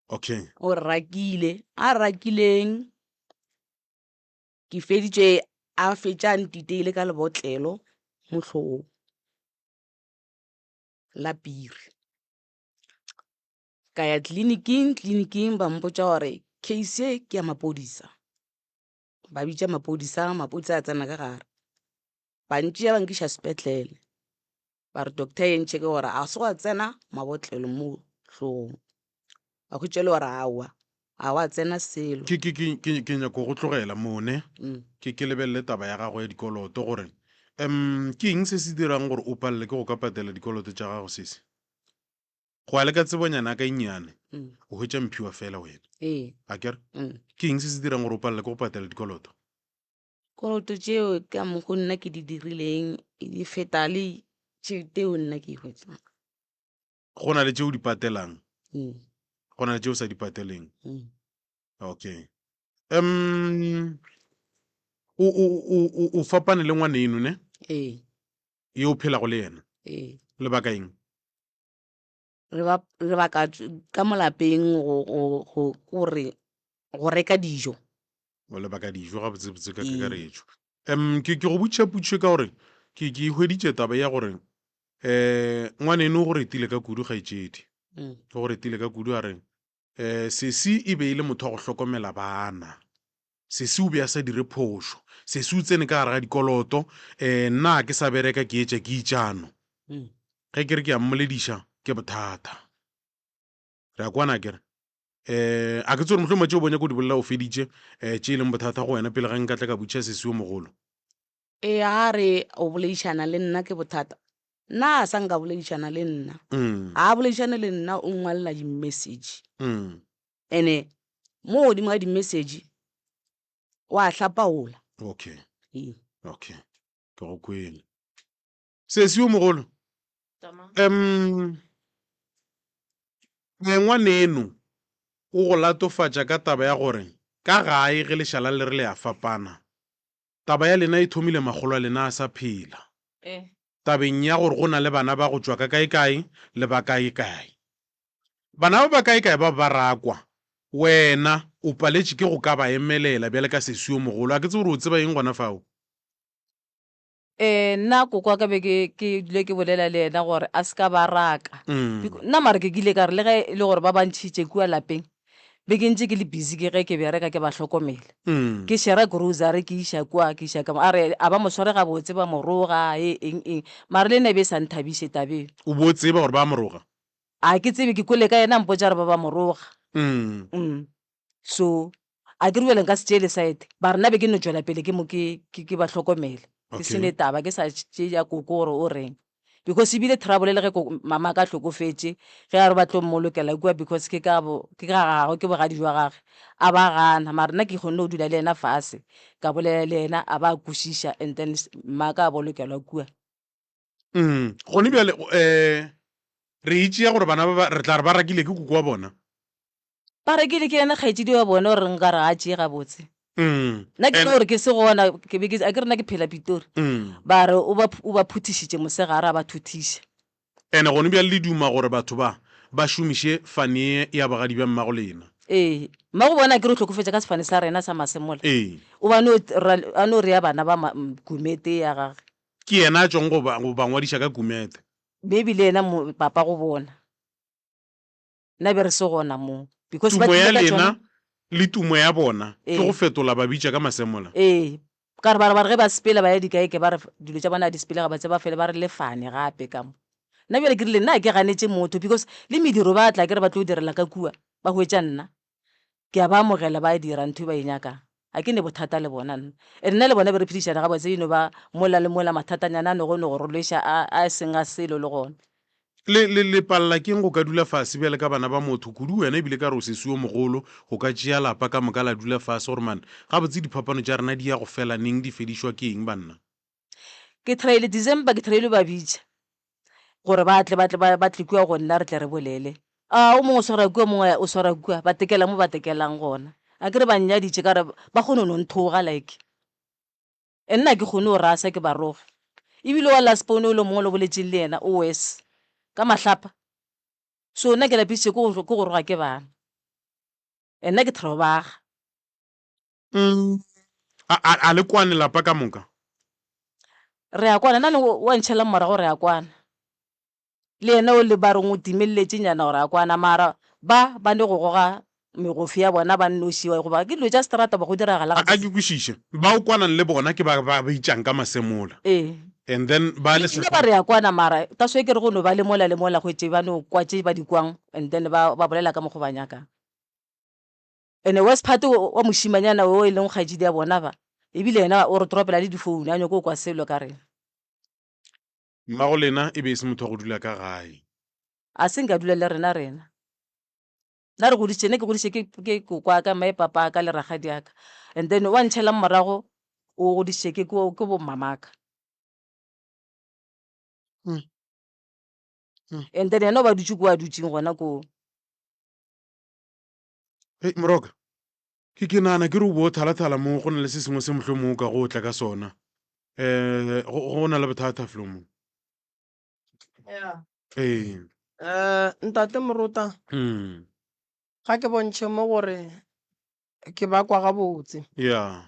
Okay. O re rakile, a re rakileng ke feditše a fetša a ntiteile ka lebotlelo mo hlogong la piri. Ka ya tleliniking, tleliniking ba mpotša gore case ye ke ya maphodisa. Ba bitša maphodisa, maphodisa a tsena ka gare. Ba ntšea ba nkiša sepetlele. Ba re doctor e ntšhe ke gore ga se gwa tsena mabotlelo mo hlogong. Ba hwetša e le gore aowa, ga gwa tsena selo. Ke, ke, ke, ke, ke nyako go tlogela mo ne, ke, ke lebelele taba ya gago ya dikoloto gore, um, ke eng se se dirang gore o palele ke go ka patela dikoloto tša gago, sesi? Go ya le ka tsebonyana ya ka e nnyane, o hwetša mphiwa fela wena. Ee. Akere? Ke eng se se dirang gore o palele ke go patela dikoloto? Dikoloto tšeo ka mokgo nna ke di dirileng di feta le tšhelete eo nna ke e hwetšang. Go na le tše o di patelang, go na le tše o sa di pateleng. Okay. Um, o, o, o, o, o fapane le ngwaneno ne? Ee. Yo o phelago le yena? Ee. Lebaka eng? Re ba lebaka ka mo lapeng go go go gore go reka dijo. O lebaka dijo gabotsebotse ka kakaretšo. Um ke ke go botšiša potšišo ka gore ke ke e hweditše taba ya gore um ngwaneno o go retile ka kudu kgaetšedi. O go retile ka kudu a re um sesi e be e le motho wa go hlokomela bana. Sesi o be a sa dire phošo. Sesi o tsene ka gare ga dikoloto. Um nna ga ke sa bereka ke etša ke itšano. Ge ke re ke a mmolediša ke bothata. Re a kwana akere? Um a ke tsebe gore mohlomongwe tšeo bo nyaka go di bolela o feditše um tše e leng bothata go wena pele ga nka tla ka botšiša sesi yo mogolo. Ee, ga re o boledišana le nna ke bothata. Nna a sa nka boledišana le nna. Ga a boledišane le nna o nngwalela di-message. Ene mo godimo ga di-message wa hlapaola. Okay. Ee. Okay. Ke go kwele. Sesi yo mogolo. Um ngwaneno o go latofatša ka taba ya gore ka gae ge lešala le re le a fapana. Taba ya lena e thomile makgolo a lena a sa phela. Tabeng ya gore go na le bana ba go tšwa ka kae-kae le ba kae-kae. Bana ba ba kae-kae ba ba rakwa. Wena o paletše ke go ka ba emelela bjale ka sesi yo mogolo. A ke tsebe gore o tseba eng gona fao. Ee, nna koko wa ka be ke ke dule ke bolela le yena gore a se ka ba raka. Nna mara ke kile ka re le ge e le gore ba ba ntšhitše kua lapeng, be ke ntše ke le busy ke ge ke bereka ke ba hlokomela. Ke shera grocery ke iša kua ke iša ka mo. A re a ba mo sware gabotse ba mo roga e eng eng. Mara le nna e be e sa nthabiše taba eo. O bo tseba gore ba mo roga? A ke tsebe ke kwele ka yena a mpotša gore ba ba mo roga. So a ke re bjale nka se tšee le side, ba re nna be ke no tšwela pele ke mo ke ke ke ba hlokomela. Ke se ne Okay. taba ke sa tšee ya koko gore o reng. Because ebile trouble le ge koko mama ka hlokofetše ge a re ba tlo mmolokela kua because ke ka bo ke ka gagwe ke bogadi jwa gagwe a ba gana. Mara nna ke kgonne go dula le yena fase ka bolela le yena a ba kwešiša and then mma ka a bolokelwa kua. Mm, gone bjale um re itšea gore bana ba ba re tla re ba rakile ke koko wa bona. Ba rekile ke yena kgaetšedi wa bona gore nka re a tšee gabotse. Mm. Nna ke And no gore ke se gona, ke be ke, a ke re nna ke phela Pitori. mm. Ba re o ba, o ba phuthišitše mosegare a ba thuthiša. Ene gone bjale le duma gore batho ba ba šomiše fane ya bogadi bja mmago lena. Ee, mmago bona a ke re o hlokofetše ka sefane sa rena sa masemola. Ee. O ba no ra, a no rea bana ba ma, kumete ya gage. Ke yena a tšwang go ba, go ba ngwadiša ka kumete. Maybe le yena mo, papa go bona. Nna be re se gona moo. Because ba Tumo ya tlile ka lena tšona. le tumo ya bona ke Ee. go fetola ba bitša ka masemola. Ee. Ka re ba re ba re ge ba sepela ba ya dikaeke ba re dilo tša bona ga di sepele gabotse ba fele ba re lefane gape ka mo. Nna bjale ke rile nna ga ke ganetše motho because le mediro ba tla ke re ba tlo direla ka kua ba hwetša nna ke a ba amogela ba dira ntho e ba e nyakang. Ga ke ne bothata le bona nna. And nna le bona be re phedišana gabotse e no ba mola le mola mathatanyana a no go no go re lweša a a seng a selo le gona. Le, le, le palela ke'ng go ka dula fase bjale ka bana ba motho, kudu wena ebile ka re o sesi yo mogolo, go ka tšea lapa ka moka la dula fase gore man, gabotse diphapano tša rena di ya go fela neng, di fedišwa ke eng banna? Ke try-ile December, ke try-ile ba bitša gore ba tle, ba tle, ba, ba tle kua go nna re tle re bolele. A o mongwe o swara kua, o mongwe o swara kua, ba tekela mo ba tekelang gona. Akere ba nnyaditše ka gore ba kgone go no nthoga like. And nna ga ke kgone go rasa ke ba roge. Ebile wa last born o le mongwe le boletšeng le yena o worse ka mahlapa. So nna ke lapišitše ke go ke go roga ke bana. And nna ke throbaga. Mm. A, a, a le kwane lapa ka moka? Re a kwana, nna le wa ntšhela morago re a kwana. Le yena o le ba reng o timelletše nyana gore a kwana mara ba ba ne go goga megofi ya bona ba nnoši goba ke dilo tša seterata ba go diragala A, a ke kwešiše. Ba o kwanang le bona ke ba ba bitšang ka masemola. Ee. And then ba le Ebile ba re a kwana mara that's why ke re go no ba le mola le mola hwetše ba no kwa tše ba di kwang and then ba ba bolela ka mokgo ba nyakang. And worst part wa mošimanyana o e leng kgaetšedi ya bona ba ebile yena o re toropela le difounu a nyako kwa selo ka rena. Mmago lena e be e se motho wa go dula ka gae. A se nke a dula le rena rena. Nna re godišitše, nna ke godišitše ke, ke koko wa ka, mme papa wa ka le rakgadi ya ka. And then wa ntšhalang morago o godišitše ke, ke, ke bo mmamaka. Mm. Mm. And then yena o ba dutše ko a dutšeng gona koo. Hei, Moroka, ke ke nagana ke re o bo o thalathala mo go na le se sengwe se mohlomongwe o ka go tla ka sona. Um go go na le bothata felo mo. Yeah. Ee. Eh, ntate Morota, Mm. ga ke bontšhe mo gore ke ba kwa gabotse. Yeah.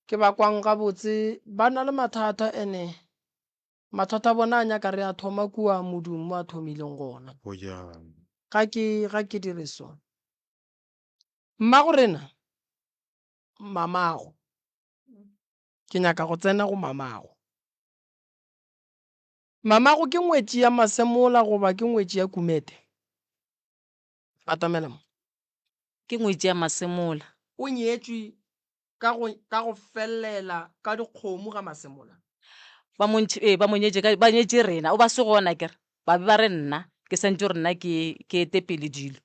Ke ba kwang gabotse, ba na le mathata ene mathata a bona a nyaka re a thoma kua modung mo a thomileng gona. Oh yeah. Ga ke ga ke dire so. Mmago rena, mamago, ke nyaka go tsena go mamago. Mamago ke ngwetši ya Masemola goba ke ngwetši ya Kumete? Batamela mo. Ke ngwetši ya Masemola. O nyetšwe ka go, ka go fellela ka dikgomo ga Masemola. Ba mo ntšhi, ee, ba mo nyetše ka, ba nyetše rena. O ba se gona akere, ba be ba re nna ke santše gore nna ke, ke ete pele dilo.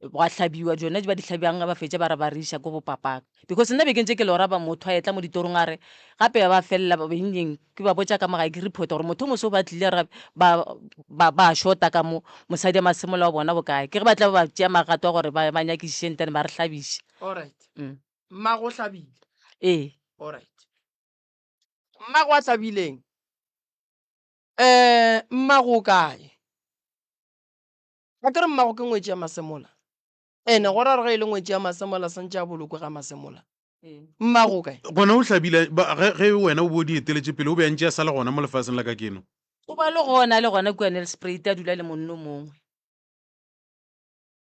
Gwa hlabiwa tšona tše ba di hlabjang ge ba fetša ba re ba re iša ko bo papaka. Because nna be ke ntše ke lora ba motho a etla mo ditorong a re gape ba felela ba eng ke ba botša ka mo gae ke reporta gore motho o moso ba tlile re ba ba ba shota ka mo mosadi ya masemola wa bona bokae. Ke ge ba tla ba tšea magato a gore ba ba nyakišiše and then ba re hlabiše. Alright. Mm. Mmago o hlabile? Ee. Alright. Mmago a hlabileng? Eh, mmago o kae? A ke re mmago ke ngwetši ya Masemola? Ene go ra gore ge e le ngwetši ya Masemola santše a bolokwe ga Masemola. Mmago o kae? Gona o hlabile, ba, ge, ge wena o be o di eteletše pele, o be a ntše a sa le gona mo lefaseng la kakeno. O ba le gona, a le gona kua Nelspruit a dula le monno mongwe.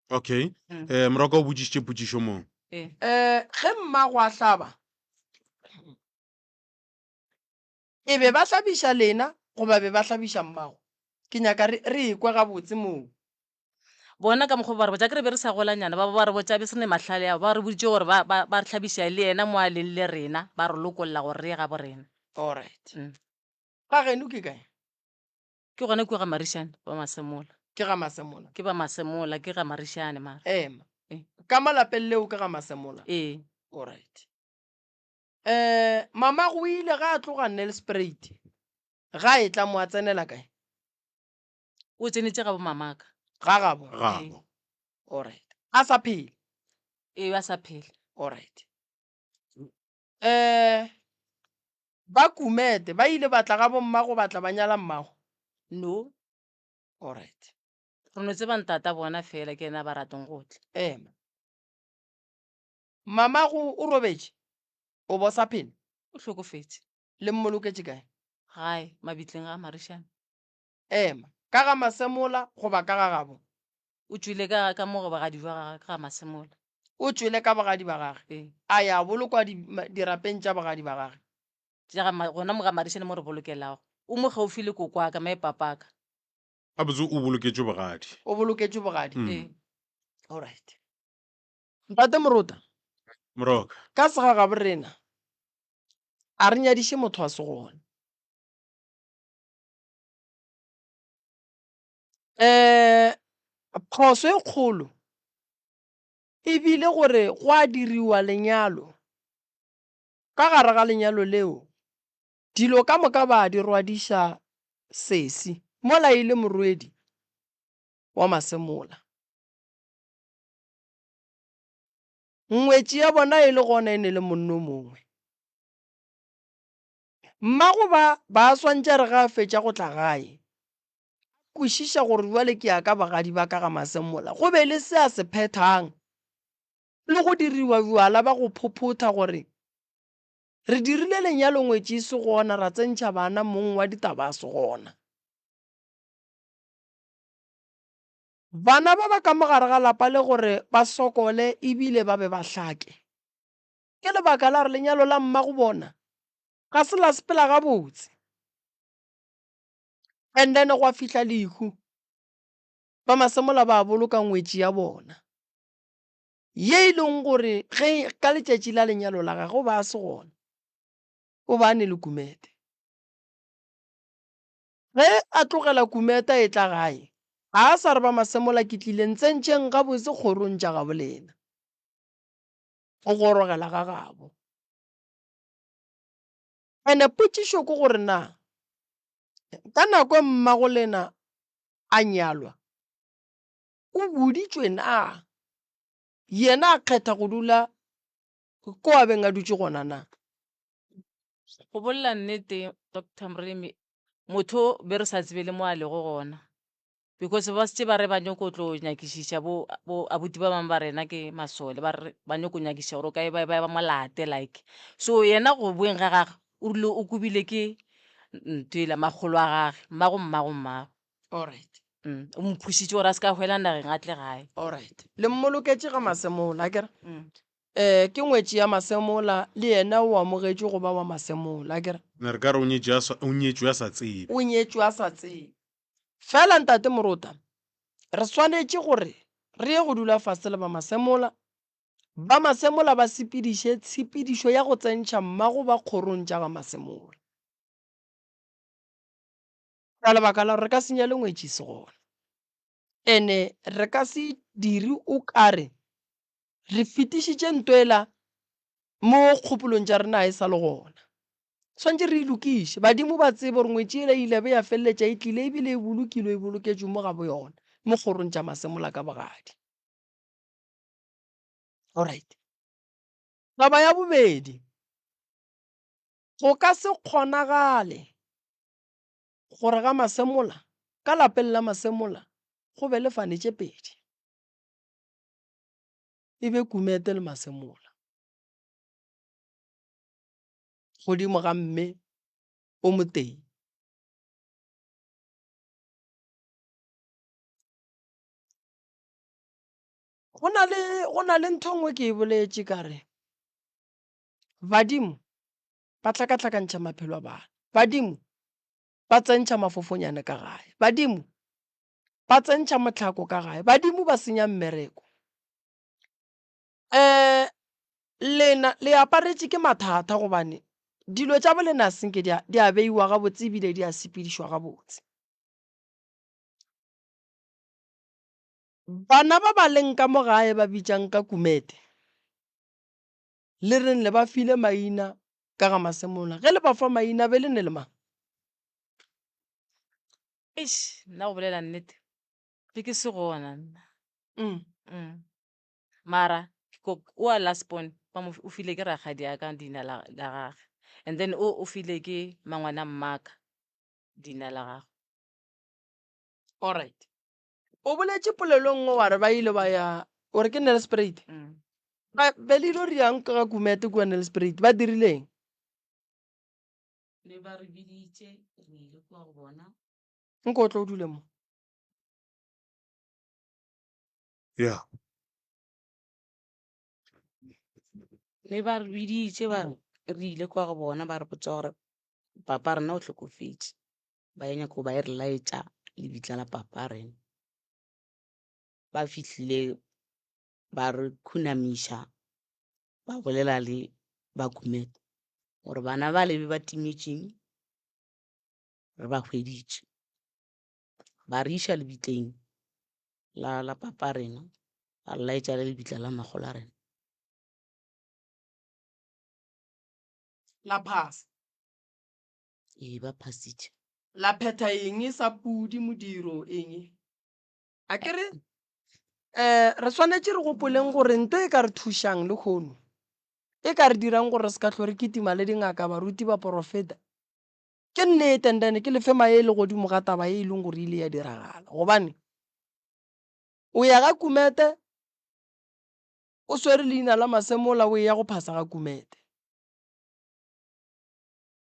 Okay. Eh, Moroka o botšišitše potšišo mo. Ee. Eh, ge mmago a hlaba, E be ba hlabiša lena goba be ba hlabiša mmago? Ke nyaka re, re ekwe gabotse moo. Bona ka mokgwa ba re botša, ke re be re sa golanyana, ba ba re botša be se ne mahlale ao, ba re boditše gore ba, ba, ba re hlabiša le yena mo a leng le rena, ba re lokolla gore re ye gabo rena. Alright. Mm. Ga geno ke kae? Ke gona kua ga Marišane, ba Masemola. Ke ga Masemola? Ke ba Masemola, ke ga Marišane mara. Ema. Eh. Ka mo lapeng leo ke ga Masemola? Ee. Alright. Um mamago o ile ga a tloga Nelspruit ga a etla mo a tsenela kae? O tsenetše ga bo mamaka. Ga gabo? Gabo. Alright. A sa phela? Ee, ba sa phela. Alright. Um ba Kumete ba ile ba tla ga bommago ba tla ba nyala mmago? No. Alright. Re no tseba ntata bona fela ke yena a ba ratong go tla. Ema. Mamago o robetše? O bo sa phela? O hlokofetše. Le mmoloketše kae? Gae, mabitleng a Marišane. Ema. Ka ga Masemola goba ka ga gabo? O tšwile ka, ka mo go bogadi bja gagwe, ka ga Masemola. O tšwele ka bogadi ba gage? Ee. A ya bolokwa di, ma, dirapeng tša bogadi ba gage? Tša ga ma, gona mo ga Marišane mo re bolokelago. O mo gaufi le kokoaka, mae papaka. Gabotse o boloketšwe bogadi. O boloketšwe bogadi? Ee. Alright. Ntate Morota. Moroka. Ka segagaborena, a re nyadiše motho a se gona. Um phoso e kgolo e bile gore gwa diriwa lenyalo, ka gare ga lenyalo leo dilo ka moka ba di rwadiša sesi mola e le morwedi wa Masemola. Ngwetši ya bona e le gona e ne le monno mongwe. Mmago ba ba swantše re ge a fetša go tla gae, a kwešiša gore bjale ke ya ka bagadi ba ka ga Masemola, go be le se a se phethang le go diriwa bjala ba go phophotha gore re dirile lenyalo ngwetši e se gona ra tsentšha bana mong wa ditaba a se gona. Bana ba ba ka mo gare ga lapa le gore ba sokole ebile ba be ba hlake. Ke lebaka la gore lenyalo la mmago bona ga se la sepela gabotse. And then gwa fihla lehu. Ba Masemola ba boloka ngwetši ya bona. Ye e leng gore ge ka letšatši la lenyalo la gagwe o ba a se gona. O ba a ne le Kumete. Ge a tlogela Kumete a etla gae, ga a sa re ba Masemola ke tlile ntsentšeng gabotse kgorong tša gabo lena. O gorogela ga gabo. Ene potšišo ke gore na ka nako e mmagolena a nyalwa o boditšwe na yena a kgetha go dula ko a beng a dutše gona na? Go bolela nnete Doctor Moremi, motho be re sa tsebe le mo a lego gona. Because ba šetše ba re ba nyoko tlo nyakišiša bo bo abuti ba bangwe ba rena ke masole ba re ba nyoko nyakišiša gore o kae ba ba mo late like. So yena go boeng ga gagwe o rile o kobile ke ntho ela makgolo a gage mmago mmago mmago. Alright. O mo phušitše gore a se ka hwela nageng a tle gae. Alright. Le mmoloketše ga Masemola akere? Eh ke ngwetši ya Masemola le yena o amogetšwe go ba wa Masemola akere? Ne re ka re o nyetše a sa o nyetšwe a sa tsebe. O nyetšwe a sa tsebe. Fela Ntate Morota, re swanetše gore re ye go dula fase le ba Masemola, ba Masemola ba sepediše tshepedišo ya go tsentšha mmago ba kgorong tša ga Masemola. Ka lebaka la gore re ka se nyale ngwetši e se gona. Ene re ka se dire o kare re fetišitše nto ela mo kgopolong tša rena ga e sa le gona. Swantše re e lokiše. Badimo ba tsebe gore ngwetši yela e ile ya be ya feleletša e tlile ebile e bolokilwe e boloketšwe mo ga boyona, mo kgorong tša Masemola ka bogadi. Alright. Taba ya bobedi, go ka se kgonagale gore ga Masemola, ka lapeng la Masemola go be le fane tše pedi, e be Kumete le Masemola. Godimo ga mme o motee. Go na le, go na le ntho e nngwe ke e boletše ka re, badimo ba hlakahlakantšha maphelo a bana. Badimo ba tsentšha mafofonyane ka gae. Badimo ba tsentšha mohlako ka gae. Badimo ba senya mmereko. Um lena le aparetše ke mathata gobane dilo tša bolena a senke di a, di a beiwa gabotse ebile di a sepedišwa gabotse. Bana ba ba leng ka mo gae ba bitšang ka Kumete, le reng le ba file maina ka ga Masemola? Ge le ba fa maina be le ne le mang? Eish, nna go bolela nnete, be ke se gona nna. Mara. O wa last born ba mo o file ke rakgadi ya ka leina la la gage and then o o file ke mangwana mmaka leina la gagwe. Alright. O boletše polelo e nngwe wa re ba ile ba ya o re ke Nelspruit. Ba be le ile riang ka ga Kumete kua Nelspruit? Ba dirile eng? Ne ba re biditše re ile kua go bona. Nko o tlo o dule mo. Yeah. Ne ba re biditše ba re re ile kwa go bona ba re botša gore papa rena o hlokofetše. Ba ya nyako ba e re laetša lebitla la papa rena. Ba fihlile ba re khunamiša ba bolela le ba Kumete gore bana ba le be ba timetšeng re ba hweditše. Ba re iša lebitleng la la papa rena ba re laetša le lebitla la makgolo a rena. La phasa. Ee, ba phasitše. La phetha eng sa pudi modiro eng? A ke re um re swanetše re gopoleng gore nto e ka re thušang lehono e ka re dirang gore re se ka hlwe re kitima le dingaka, baruti, baporofeta ke nnete and then ke lefe maele godimo ga taba e e leng gore ile ya diragala gobane o ya ga Kumete o swere leina la Masemola o eya go phasa ga Kumete.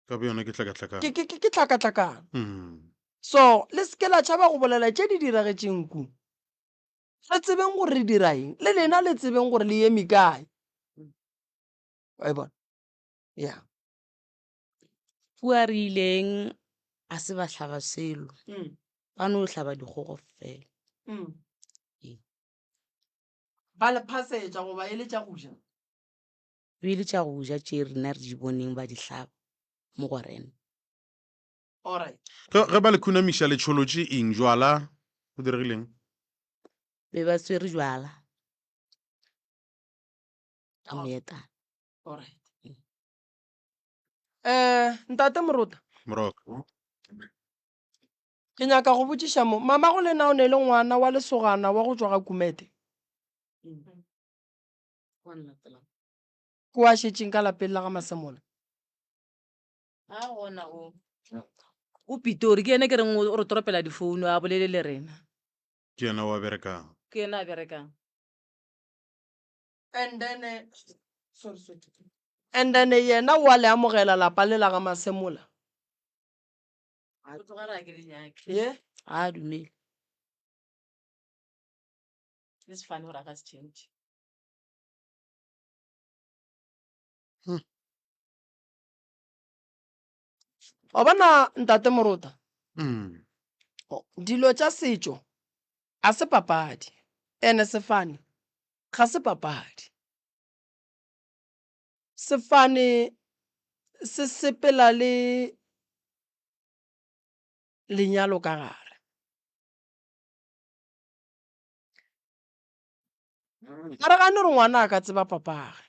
Ka bo yona ke tlhakatlhakano. Ke, ke, ke, ke tlhakatlhakano. Mm. So, le se ke la tšhaba go bolela tše di diragetšeng ku. Re tsebeng gore re dira eng, le lena le tsebeng gore le eme kae. Wa e bona? Yeah. Kua re ileng a se ba hlaba selo. Mm. Ba no hlaba dikgogo fela. Mm. Ee. Ba le phasetša goba e le tša go ja? Be e le tša go ja tše rena re di boneng ba di hlaba mo go rena. Alright. Ge, ge ba le khunamiša le tšholotše eng? Jwala? Go diregileng? Be ba swere jwala ka moetana. Alright. Eh, Ntate Morota. Moroka. Ke nyaka go botšiša mo, mamago lena o ne le ngwana wa lesogana wa go tšwa ga Kumete? Ko a šetšeng ka lapeng la ga Masemola. A gona o. O Pitori ke yena ke reng o re toropela difounu a bolele le rena. Ke yena o a berekang. Ke yena a berekang. And then sorry sorry. And then yena o a le amogela lapa le la ga Masemola. O tloga re a ke le nyake. Ye? Ga a dumele. Le sefane gore a ka se change. Wa bona Ntate Morota, Mm. dilo tša setšo a se papadi, ene sefane ga se papadi. Sefane se sepela le lenyalo ka gare. Ga re gane gore ngwana a ka tseba papage,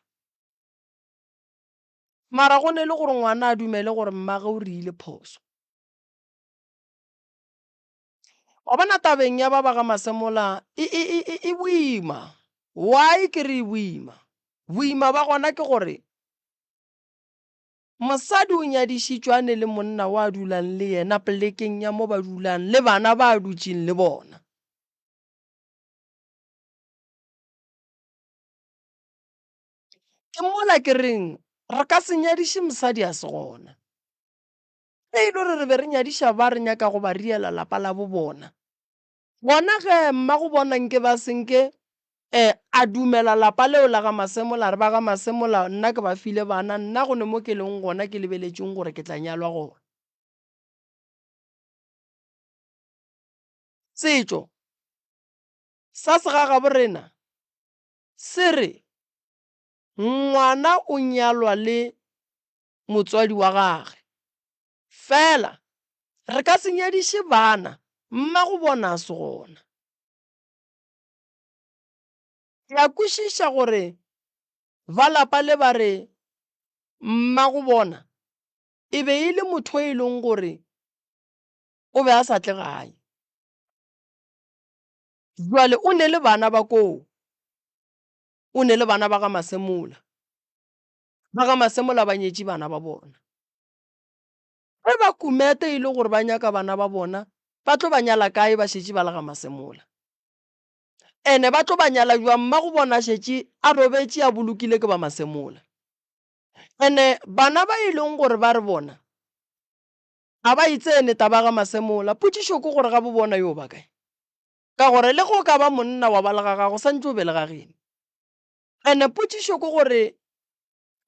mara go ne le gore ngwana a dumele gore mmage o reile phoso. Wa bona tabeng ya ba ba ga Masemola e, e, e, e, e boima. Why ke re e boima? Boima ba gona ke gore mosadi o nyadišitšwe a ne le monna wa a dulang le yena polekeng ya mo ba dulang le bana ba a dutšeng le bona. Ke mola ke reng re ka se nyadiše mosadi a se gona. Ge e le gore re be re nyadiša ba re nyaka go ba riela lapa la bo bona, gona ge mmago bona nke ba se nke um a dumela lapa leo la ga Masemola, a re ba ga Masemola nna ke ba file bana, nna go ne mo ke leng gona ke lebeletšeng gore ke tla nyalwa gona. Setšo sa segagaborena se re ngwana o nyalwa le motswadi wa gage. Fela re ka se nyadiše bana mmago bona a se gona. Ke a kwešiša gore ba lapa le ba re mmago bona e be e le motho e leng gore o be a sa tle gae. Bjale o ne le bana ba koo. O ne le bana ba ga Masemola. Ba ga Masemola ba nyetše bana ba bona. Ge ba Kumete e le gore ba nyaka bana ba bona, ba tlo ba nyala kae ba šetše ba le ga Masemola? Ene ba tlo ba nyala bjang mmago bona a šetše a robetše a bolokile ke ba Masemola? Ene bana ba e leng gore ba re bona ga ba e tsene taba ga Masemola, potšišo ke gore ga bo bona yo ba kae? Ka gore le ge o ka ba monna wa ba le ga gago santše o be le ga geno. Ene potšišo ke gore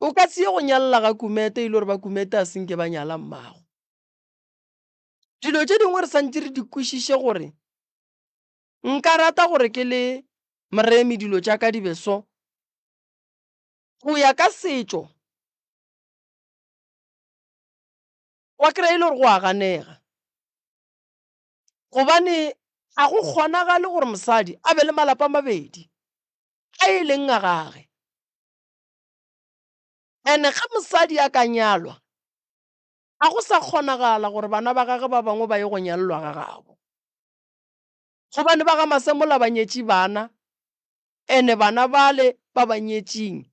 o ka se ye go nyalela ga Kumete e le gore ba Kumete a se nke ba nyala mmago. Dilo tše dingwe re santše re di kwešiše gore nka rata gore ke le Moremi dilo tša ka di be so. Go ya ka setšo wa kry-a e le gore go a ganega. Gobane ga go kgonagale gore mosadi a be le malapa a mabedi a e leng a gage. And-e ge mosadi a ka nyalwa, ga go sa kgonagala gore bana ba gage ba bangwe ba ye go nyalelwa ga gabo. Gobane ba ga Masemola ba nyetše bana, and-e bana bale ba ba nyetšeng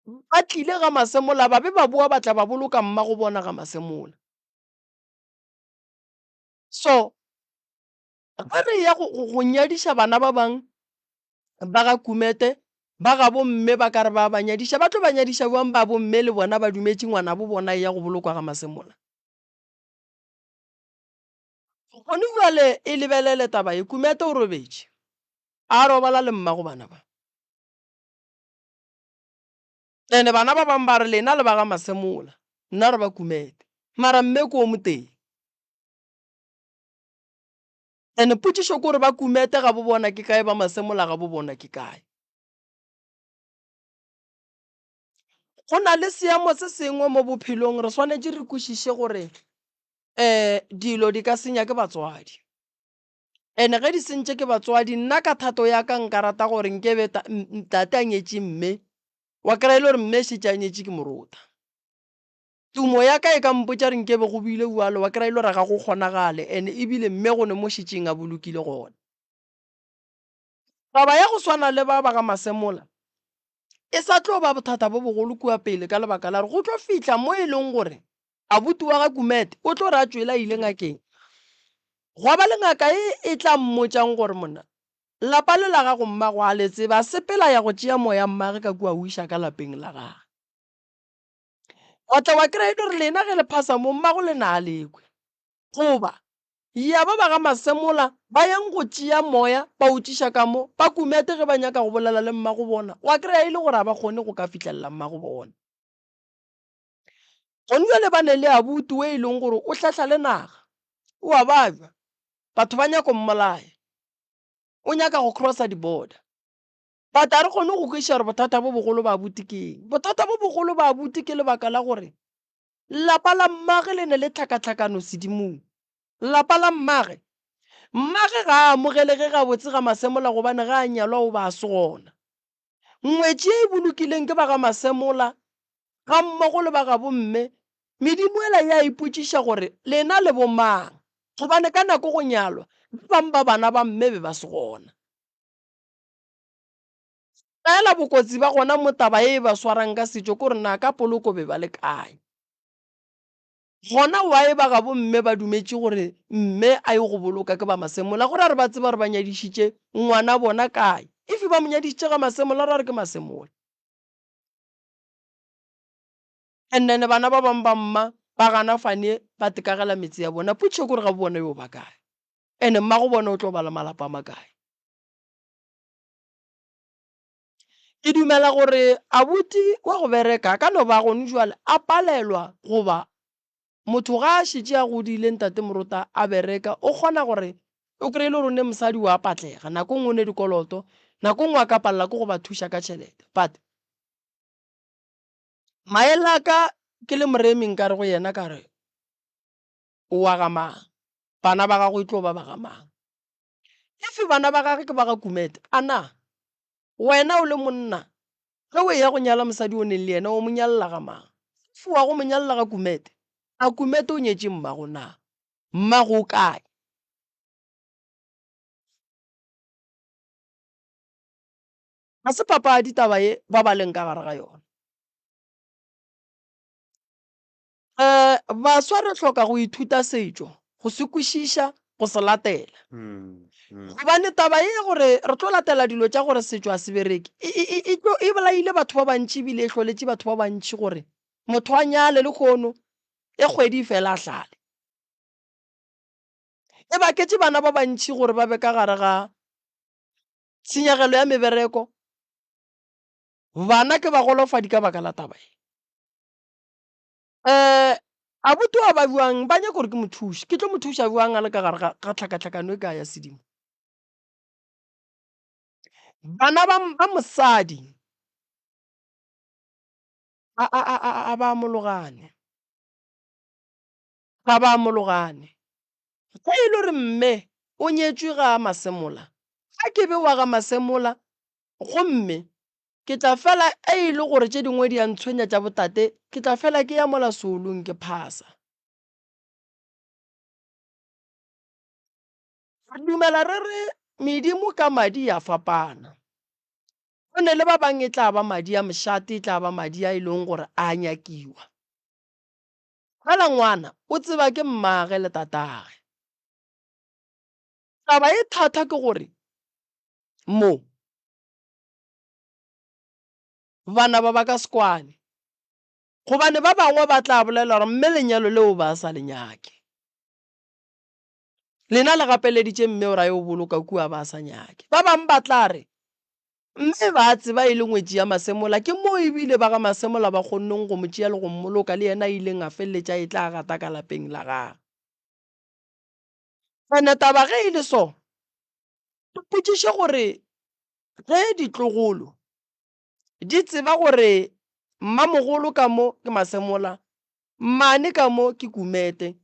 ba tlile ga Masemola ba be ba boa ba tla ba boloka mmago bona ga Masemola. So ge re ya go, go, go nyadiša bana ba bang ba ga Kumete, ba ga bomme ba ka re ba ba nyadiša, ba tlo ba nyadiša bjang ba bomme le bona ba dumetše ngwanabo bona e ya go bolokwa ga Masemola? Gone bjale e lebelele taba ye, Kumete o robetše, a robala le mmago bana ba. Ene bana ba bang ba re lena le ba ga Masemola, nna re ba Kumete. Mara mme ke o motee. Ene potšišo ke gore ba Kumete ga bo bona ke kae, ba Masemola ga bo bona ke kae. Go na le seemo se sengwe mo bophelong re swanetše re kwešiše gore um dilo di ka senya ke batswadi. Ene ge di sentše ke batswadi, nna ka thato ya ka nka rata gore nke be tate a nyetše mme, wa kry-a e le gore mme šetše a nyetše ke morota. Tumo ya ka e ka mpotša re nke be go bile bjalo, wa kry-a e le gore ga go kgonagale, ene ebile mme go ne mo šetšeng a bolokile gona. Taba ya go swana le ba ba ga Masemola e sa tlo ba bothata bo bogolo kua pele ka lebaka la gore go tlo fihla mo e leng gore abuti wa ga Kumete o tlo re a tšwele a ile ngakeng, gwa ba le ngaka e e tla mmotšang gore monna lapa le la gago mmago a le tseba, a sepela ya go tšea moya mmage ka kua o iša ka lapeng la gage. Wa tla wa kry-a e le gore lena ge le phasa mo mmago lena a lekwe. Goba ya ba ba ga Masemola ba yang go tšea moya ba o tšiša ka mo, ba Kumete ge ba nyaka go bolela le mmago bona, wa kry-a e le gore ga ba kgone go ka fihlelela mmago bona. Gone bjale ba ne le abuti we e leng gore o hlahla le naga, o a babja, batho ba nyako mmolaya, o nyaka go crossa di-border. But ga re kgone go kwešiša gore bothata bo bogolo ba abuti ke eng. Bothata bo bogolo ba abuti ke lebaka la gore lapa la mmage le ne le tlhakatlhakano sedimong. Lapa la mmage, mmage ga a amogelege gabotse ga Masemola gobane ga a nyalwa o ba a se gona. Ngwetši ye e bolokileng ke ba ga Masemola gammogo le ba gabo mme, medimo ela ya ipotšiša gore lena le bo mang, gobane ka nako go nyalwa ba bang ba bana ba mme be ba se gona. Fela bokotsi ba gona mo taba ye e ba swarang ka setšo ke gore na ka poloko be ba le kae. Gona why ba gabo mme ba dumetše gore mme a ye go boloka ke ba Masemola? Go ra re ba tseba gore ba nyadišitše ngwana bona kae? If ba mo nyadišitše ga Masemola ra re ke Masemola. And then bana ba bang ba mma ba gana fane ba tekagela metse ya bona. Potšišo ke gore gabo bona yo ba kae? And mmago bona o tlo ba le malapa a makae? Ke dumela gore abuti wa go bereka a ka no ba gone jwale a palelwa goba motho ga a šetše a godile ntate Morota a bereka o kgona gore o kry-e le gore o ne mosadi wa patlega nako nngwe o ne dikoloto nako nngwe a ka palela ke go ba thuša ka tšhelete but maele a ka ke le moremi nka re go yena ka re o wa ga mang bana ba gago e tlo ba ba ga mang if bana ba gage ke ba ga Kumete a na Wena o le monna, ge o eya go nyala mosadi o neng le yena, o mo nyalela ga mang? If wa go mo nyalela ga Kumete, a Kumete o nyetše mmago na? Mmago o kae? Ga se papadi taba ye ba ba leng ka gare ga yona. Um baswa re hloka go ithuta setšo, go se kwešiša, go se latela. Gobane taba ye ya gore re tlo latela dilo tša gore setšo a se bereke, e, e, e, e tlo e bolaile batho ba bantši ebile e hloletše batho ba bantši gore motho a nyale lehono, e kgwedi e fela a hlale. E baketše bana ba bantši gore ba be ka gare ga tshenyegelo ya mebereko. Bana ke bagolofadi ka baka la taba ye. Um abuti wa ba bjang ba nyaka gore ke mo thuše, ke tlo mo thuša bjang a le ka gare ga tlhakatlhakano e ka ya sedimo? Bana ba, ba mosadi a, a, a, a, a ba amologane, ga ba amologane. Ge e le gore mme o nyetšwe ga Masemola, ga ke be wa ga Masemola gomme Ke tla fela e e le gore tše dingwe di a ntshwenya tša botate, ke tla fela ke ya mola seolong ke phasa. Re dumela re re medimo ka madi ya fapana. Go ne le ba bang e tla ba madi a mošate, e tla ba madi a e leng gore a nyakiwa. Fela ngwana o tseba ke mmage le tatage. Taba e thata ke gore mo. Bana ba ba ka se kwane, gobane ba bangwe ba tla bolela gore mme lenyalo leo ba sa le nyake. Lena le gapeleditše mme gore a yo boloka kua ba sa nyake. Ba bangwe ba tla re, Mme ba tseba e le ngwetši ya Masemola, ke moo ebile ba ga Masemola ba kgonneng go mo tšea le go mmoloka le yena a ileng a feleletša a etla a gata ka lapeng la gagwe. Ene taba ge e le so, ipotšiše gore Ge ditlogolo di tseba gore mmamogolo ka mo ke Masemola, mmane ka mo ke Kumete,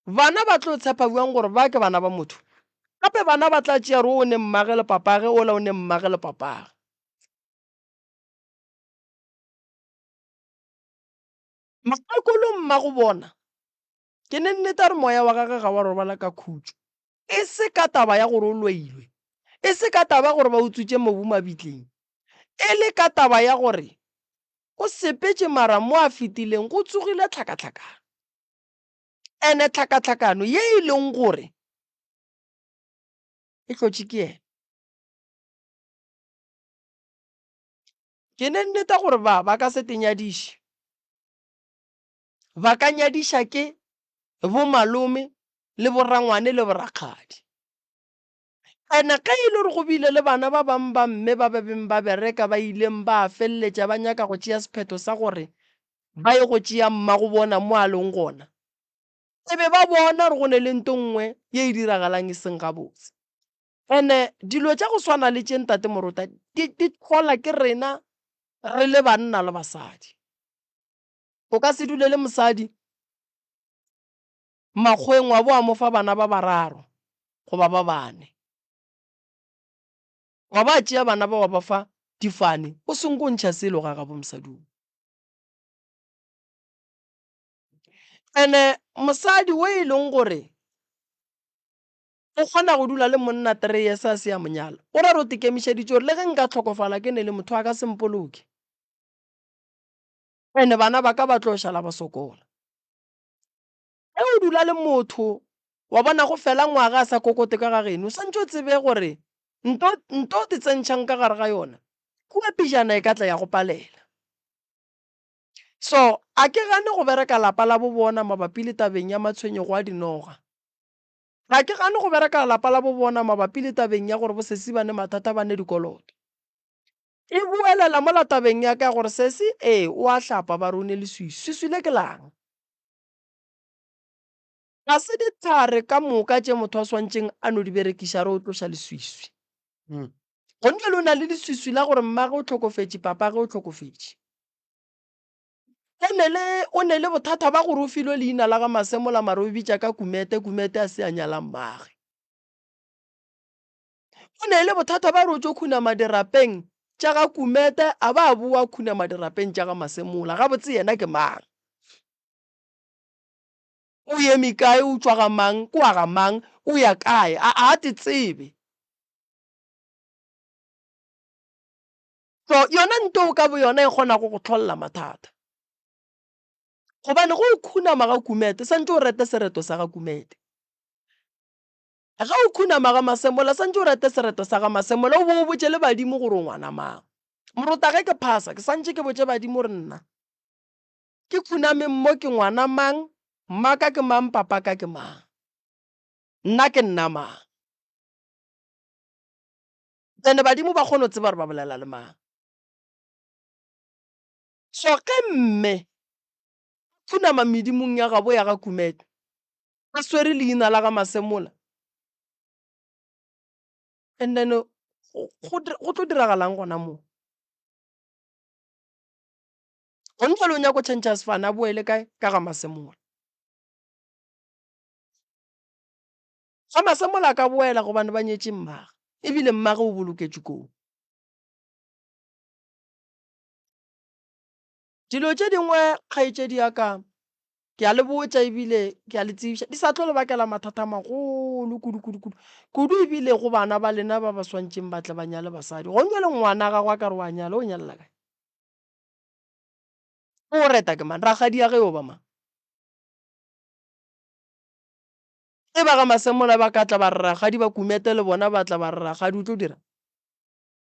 bana ba tlo tshepa bjang gore ba ke bana ba motho? Gape bana ba tla tšea gore o ne mmage le papage, ola o ne mmage le papage. Mokgekolo mmago bona, ke ne nnete a re moya wa gagwe ga wa robala ka khutšo. E se ka taba ya gore o loilwe, e se ka taba ya gore ba utswitše mobu mabitleng, e le ka taba ya gore o sepetše mara mo a fetileng go tsogile tlhakatlhakano. Ene tlhakatlhakano ye e leng gore e hlotše ke yena. Ke ne nneta gore ba ba ka se te nyadiše. Ba ka nyadiša ke bomalome le borangwane le borakgadi. Ene ge e le gore go bile le bana ba bang ba mme ba ba beng ba bereka ba ileng ba feleletša ba nyaka go tšea sephetho sa gore ba ye go tšea mmago bona mo a leng gona, e be ba bona gore go ne le nto nngwe ye e diragalang e seng gabotse. Ene dilo tša go swana le tše Ntate Morota di, di hlola ke rena re le banna le basadi. O ka se dule le mosadi Makgoweng wa bo a mo fa bana ba bararo goba ba bane. Wa ba a tšea bana ba wa ba fa difane, o se nko ntšha selo ga gabo mosadi wo. Ene mosadi wo e leng gore o kgona go dula le monna 3 years a se a mo nyala, o ra re o tekemišeditše gore le ge nka hlokofala ke ne le motho a ka se mpoloke. Ene bana ba ka ba tlo šala ba sokola. Ge o dula le motho wa bona go fela ngwaga a sa kokote ka ga geno, o swantše o tsebe gore nto nto o te tsentšhang ka gare ga yona kua pejana e ka tla ya go palela. So a ke gane go bereka lapa la bo bona mabapi le tabeng ya matshwenyego a dinoga. Ga ke gane go bereka lapa la bo bona mabapi le tabeng ya gore bo sesi ba ne mathata ba ne dikoloto. E boelela mola tabeng ya ka ya gore sesi ee o a hlapa ba re o ne leswiswi. Swiswi le ke lang? Ga se dihlare ka moka tše motho a swantšeng a no di berekiša re o tloša leswiswi. Gonne o na le leswiswi la gore mmage o hlokofetše, papage o hlokofetše. O ne le, o ne le bothata ba gore o filwe leina la ga Masemola mara o bitša ka Kumete, Kumete a se a nyala mmage. O ne le bothata ba re o tšo khunama dirapeng tša ga Kumete a ba a boa khunama dirapeng tša ga Masemola. Gabotse yena ke mang? O eme kae, o tšwa ga mang, ke wa ga mang, o ya kae? A a te tsebe. So yona nto ka boyona e kgona go go hlolla mathata. Gobane ge o khunama ga Kumete, santše o rete sereto sa ga Kumete. Ge o khunama ga Masemola, santše o rete sereto sa ga Masemola, o bo o botše le badimo gore o ngwana mang. Morota ge ke phasa, ke santše ke botše badimo gore nna ke khunameng mo ke ngwana mang, mmaka ke mang, papaka ke mang. Nna ke nna mang. Then badimo ba kgone go tseba gore ba bolela le mang. So ge mme a khunama medimong ya gabo ya ga Kumete, a swere leina la ga Masemola, and then go tlo diragalang gona moo? Gone jwale o nyaka go tšhentšha sefane a boele kae? Ka ga Masemola. Ga Masemola a ka boela gobane ba nyetše mmage, ebile mmage o boloketšwe koo. Dilo tše dingwe kgaetšedi ya ka, ke a le botša ebile ke a le tsebiša, di sa tlo le bakela mathata a magolo kudu kudu kudu kudu ebile go bana ba lena ba ba swantšeng ba tle ba nyale basadi. Gong jwale ngwana gago a ka re wa nyala, o nyalela kae? O reta ke mang? Rakgadi ya ge o ba mang? Ge ba ga Masemola ba ka tla ba re rakgadi ba Kumete le bona ba tla ba re rakgadi o tlo dira?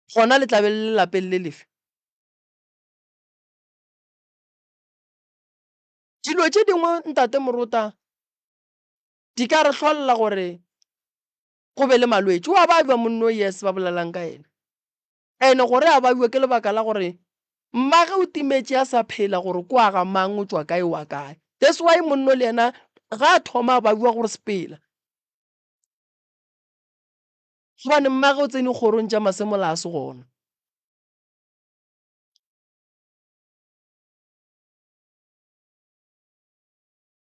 Gona le tla be le le lapeng le lefe? Dilo tše dingwe Ntate Morota di ka re hlolla gore go be le malwetši. O a babja monno yes ba bolelang ka yena. Ene gore a babjwe ke lebaka la gore mmage o timetše a sa phela gore ko a ga mang o tšwa kae wa kae. That's why monno le yena ga a thoma a babjwa gore sepela. Gobane mmage o tsene kgorong tša Masemola a se gona.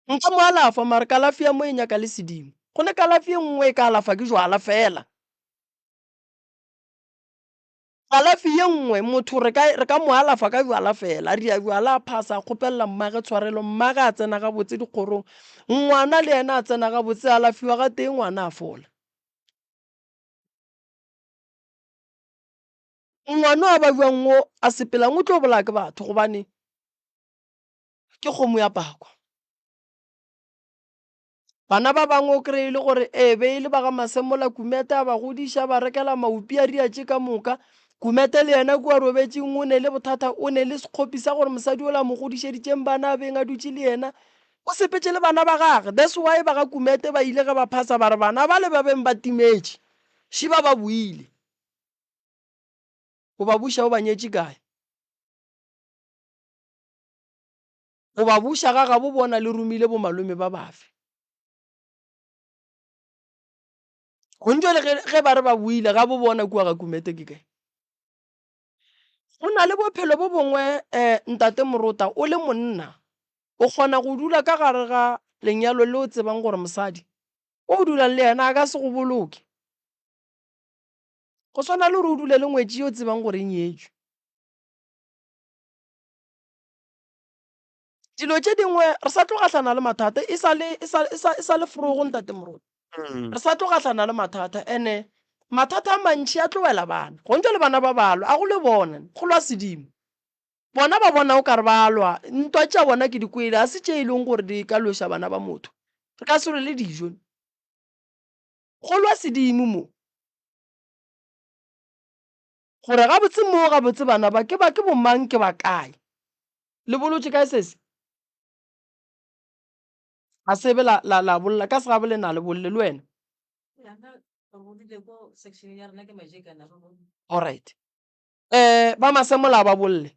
Nka mo alafa mara kalafi ya mo e nyaka le sedimo. Go ne kalafi e nngwe e ka alafa ke jwala fela. Kalafi ye nngwe motho re ka, re ka mo alafa ka bjala fela. A ria bjala a phasa a kgopelela mmage tshwarelo, mmage a tsena gabotse dikgorong, ngwana le yena a tsena gabotse, a alafiwa gatee ngwana a fola. Ngwana a babjang wo a sepelang o tlo bolaya ke batho gobane ke kgomo ya pakwa. Bana ba bangwe o kry-e le gore e be e le ba ga Masemola, Kumete a ba godiša, a ba rekela maupi, a ria tše ka moka. Kumete le yena kua robetšeng o ne le bothata, o ne le sekgopi sa gore mosadi ola a mo godišeditšeng bana a beng a dutše le yena, o sepetše le bana ba gage. That's why ba ga Kumete ba ile ge ba phasa ba re bana bale ba beng ba timetše, šiba ba boile. O ba buša o ba nyetše kae? Go ba buša ga gabo bona le romile bomalome ba bafe? Gontšo le ge ba re ba boile ga bo bona kua ga Kumete ke kae? Go na le bophelo bo bongwe um ntate Morota o le monna o kgona go dula ka gare ga lenyalo le o tsebang gore mosadi o o dulang le yena a ka se go boloke. Go swana le gore o dule le ngwetši yo o tsebang gore e nyetšwe. Dilo tše dingwe re sa tlo gahlana le mathata e sa le e sa e sa e sa le frogo ntate Moruti. Re sa tlo gahlana le mathata ene mathata a mantši a tlo wela bana. Go ntšwa le bana ba balwa a go le bona go lwa sedimo. Bona ba bona o ka re ba lwa ntwa tša bona ke di kwele a se tše e leng gore di ka lweša bana ba motho. Re ka se lwe le dijo. Go lwa sedimo mo. Gore gabotse mo gabotse bana ba ke ba ke bomang ke ba kae. Le bolotše kae sese? Ga se be la, la, la bolla. Ka segabo le na le bolle le wena. Alright. Eh, ba Masemola ba bolle.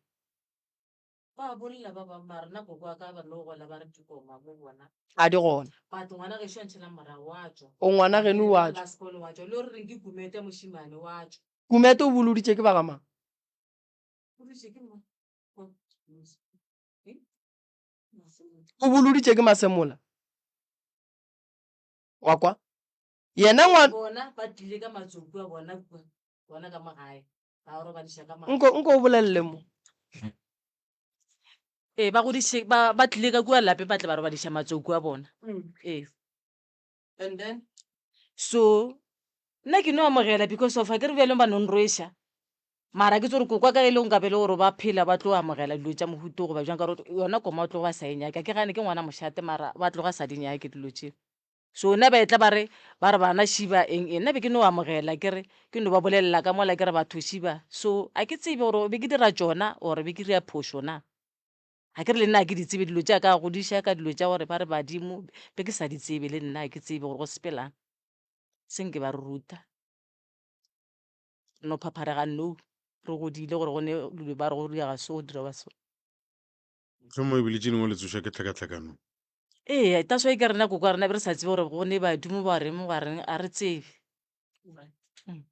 Ba bolla ba bang mara nna koko wa ka ba no gola ba re dikoma mo bona. A di gona. But ngwana gešo a ntšhelang morago wa tšwa. O ngwana geno wa tšwa. La sekolo wa tšwa. Le gore reng ke Kumete mošemane wa tšwa. Kumete o boloditše ke ba ga mang? Boloditše ke mang? O boloditše ke Masemola. Wa kwa? Yena ngwana. Bona ba tlile ka matsoku a bona kua, bona ka mo gae. Ba robadiša ka Nko, nko o bolelele mo. Ee, ba godiše, ba, ba tlile ka kua lapeng ba tle ba robadiša matsoku a bona. Ee. And then? So, nna ke no amogela because of, akere bjalo ba no nrweša. Mara ke tse gore koko wa ka e le nka be le gore ba phela ba tlo amogela dilo tša mohuta wo goba bjang ka gore yona koma o tloga ba sa e nyake. A ke gane ke ngwana mošate mara ba tloga sa di nyake dilo tše. So nna ba etla ba re ba re bana šiba eng eng nna be ke no amogela ke re ke no ba bolelela ka mola ke re batho šiba. So a ke tsebe gore be ke dira tšona or be ke dira phošo na. Ga ke re le nna ga ke di tsebe dilo tša ka godiša ka dilo tša gore ba re badimo be ke sa di tsebe le nna ga ke tsebe gore go sepelang. Se nke ba re ruta. Re no phapharega nou re godile gore go ne dilo ba re go direga so go dirwa so. Mohlomongwe ebile tše dingwe le tsošwa ke tlhakatlhakano. Ee, that's why ke re nna koko wa rena be re sa tsebe gore go ne badimo ba reng ba reng a re tsebe. Um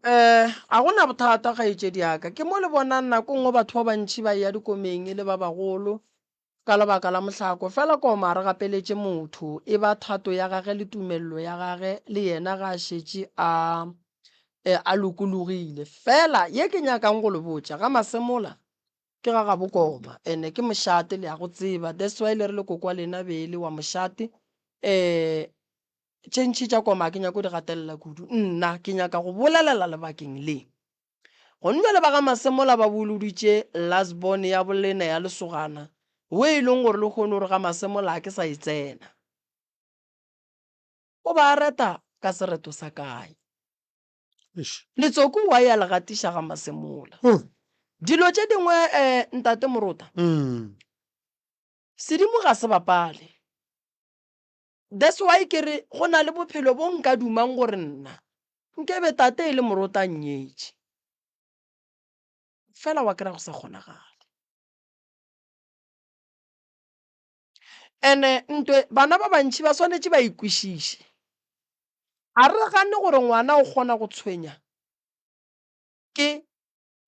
ga go na bothata kgaetšedi ya ka. Ke mo le bonang nako nngwe batho ba bantši ba eya dikomeng e le ba bagolo ka lebaka la mohlako. Fela koma ga re gapeletše motho, e ba thato ya gage le tumello ya gage le yena ge a šetše a a lokologile. Fela ye ke nyakang go le botša, ga Masemola ke ga gabo koma ene ke mošate le ya go tseba, that's why le re le koko wa lena be e le wa mošate. Um tše ntši tša koma ga ke nyake go di gatelela kudu, nna ke nyaka go bolelela lebakeng le. Gone bjale ba ga Masemola ba boloditše last born ya bolena ya lesogana we e leng gore lehono o re ga Masemola ga ke sa e tsena. O ba reta ka sereto sa kae? Letsoku wa ya le gatiša ga Masemola. Dilo tše dingwe eh, ntate Morota, sedimo ga se bapale. That's why ke re go na le bophelo bo nka dumang gore nna nkebe tate e le morota a nnyetše. Fela wa kry-a go sa kgonagale. Ene ntwe bana ba bantši ba swanetše ba e kwešiše. A re gane gore ngwana o kgona go tshwenya ke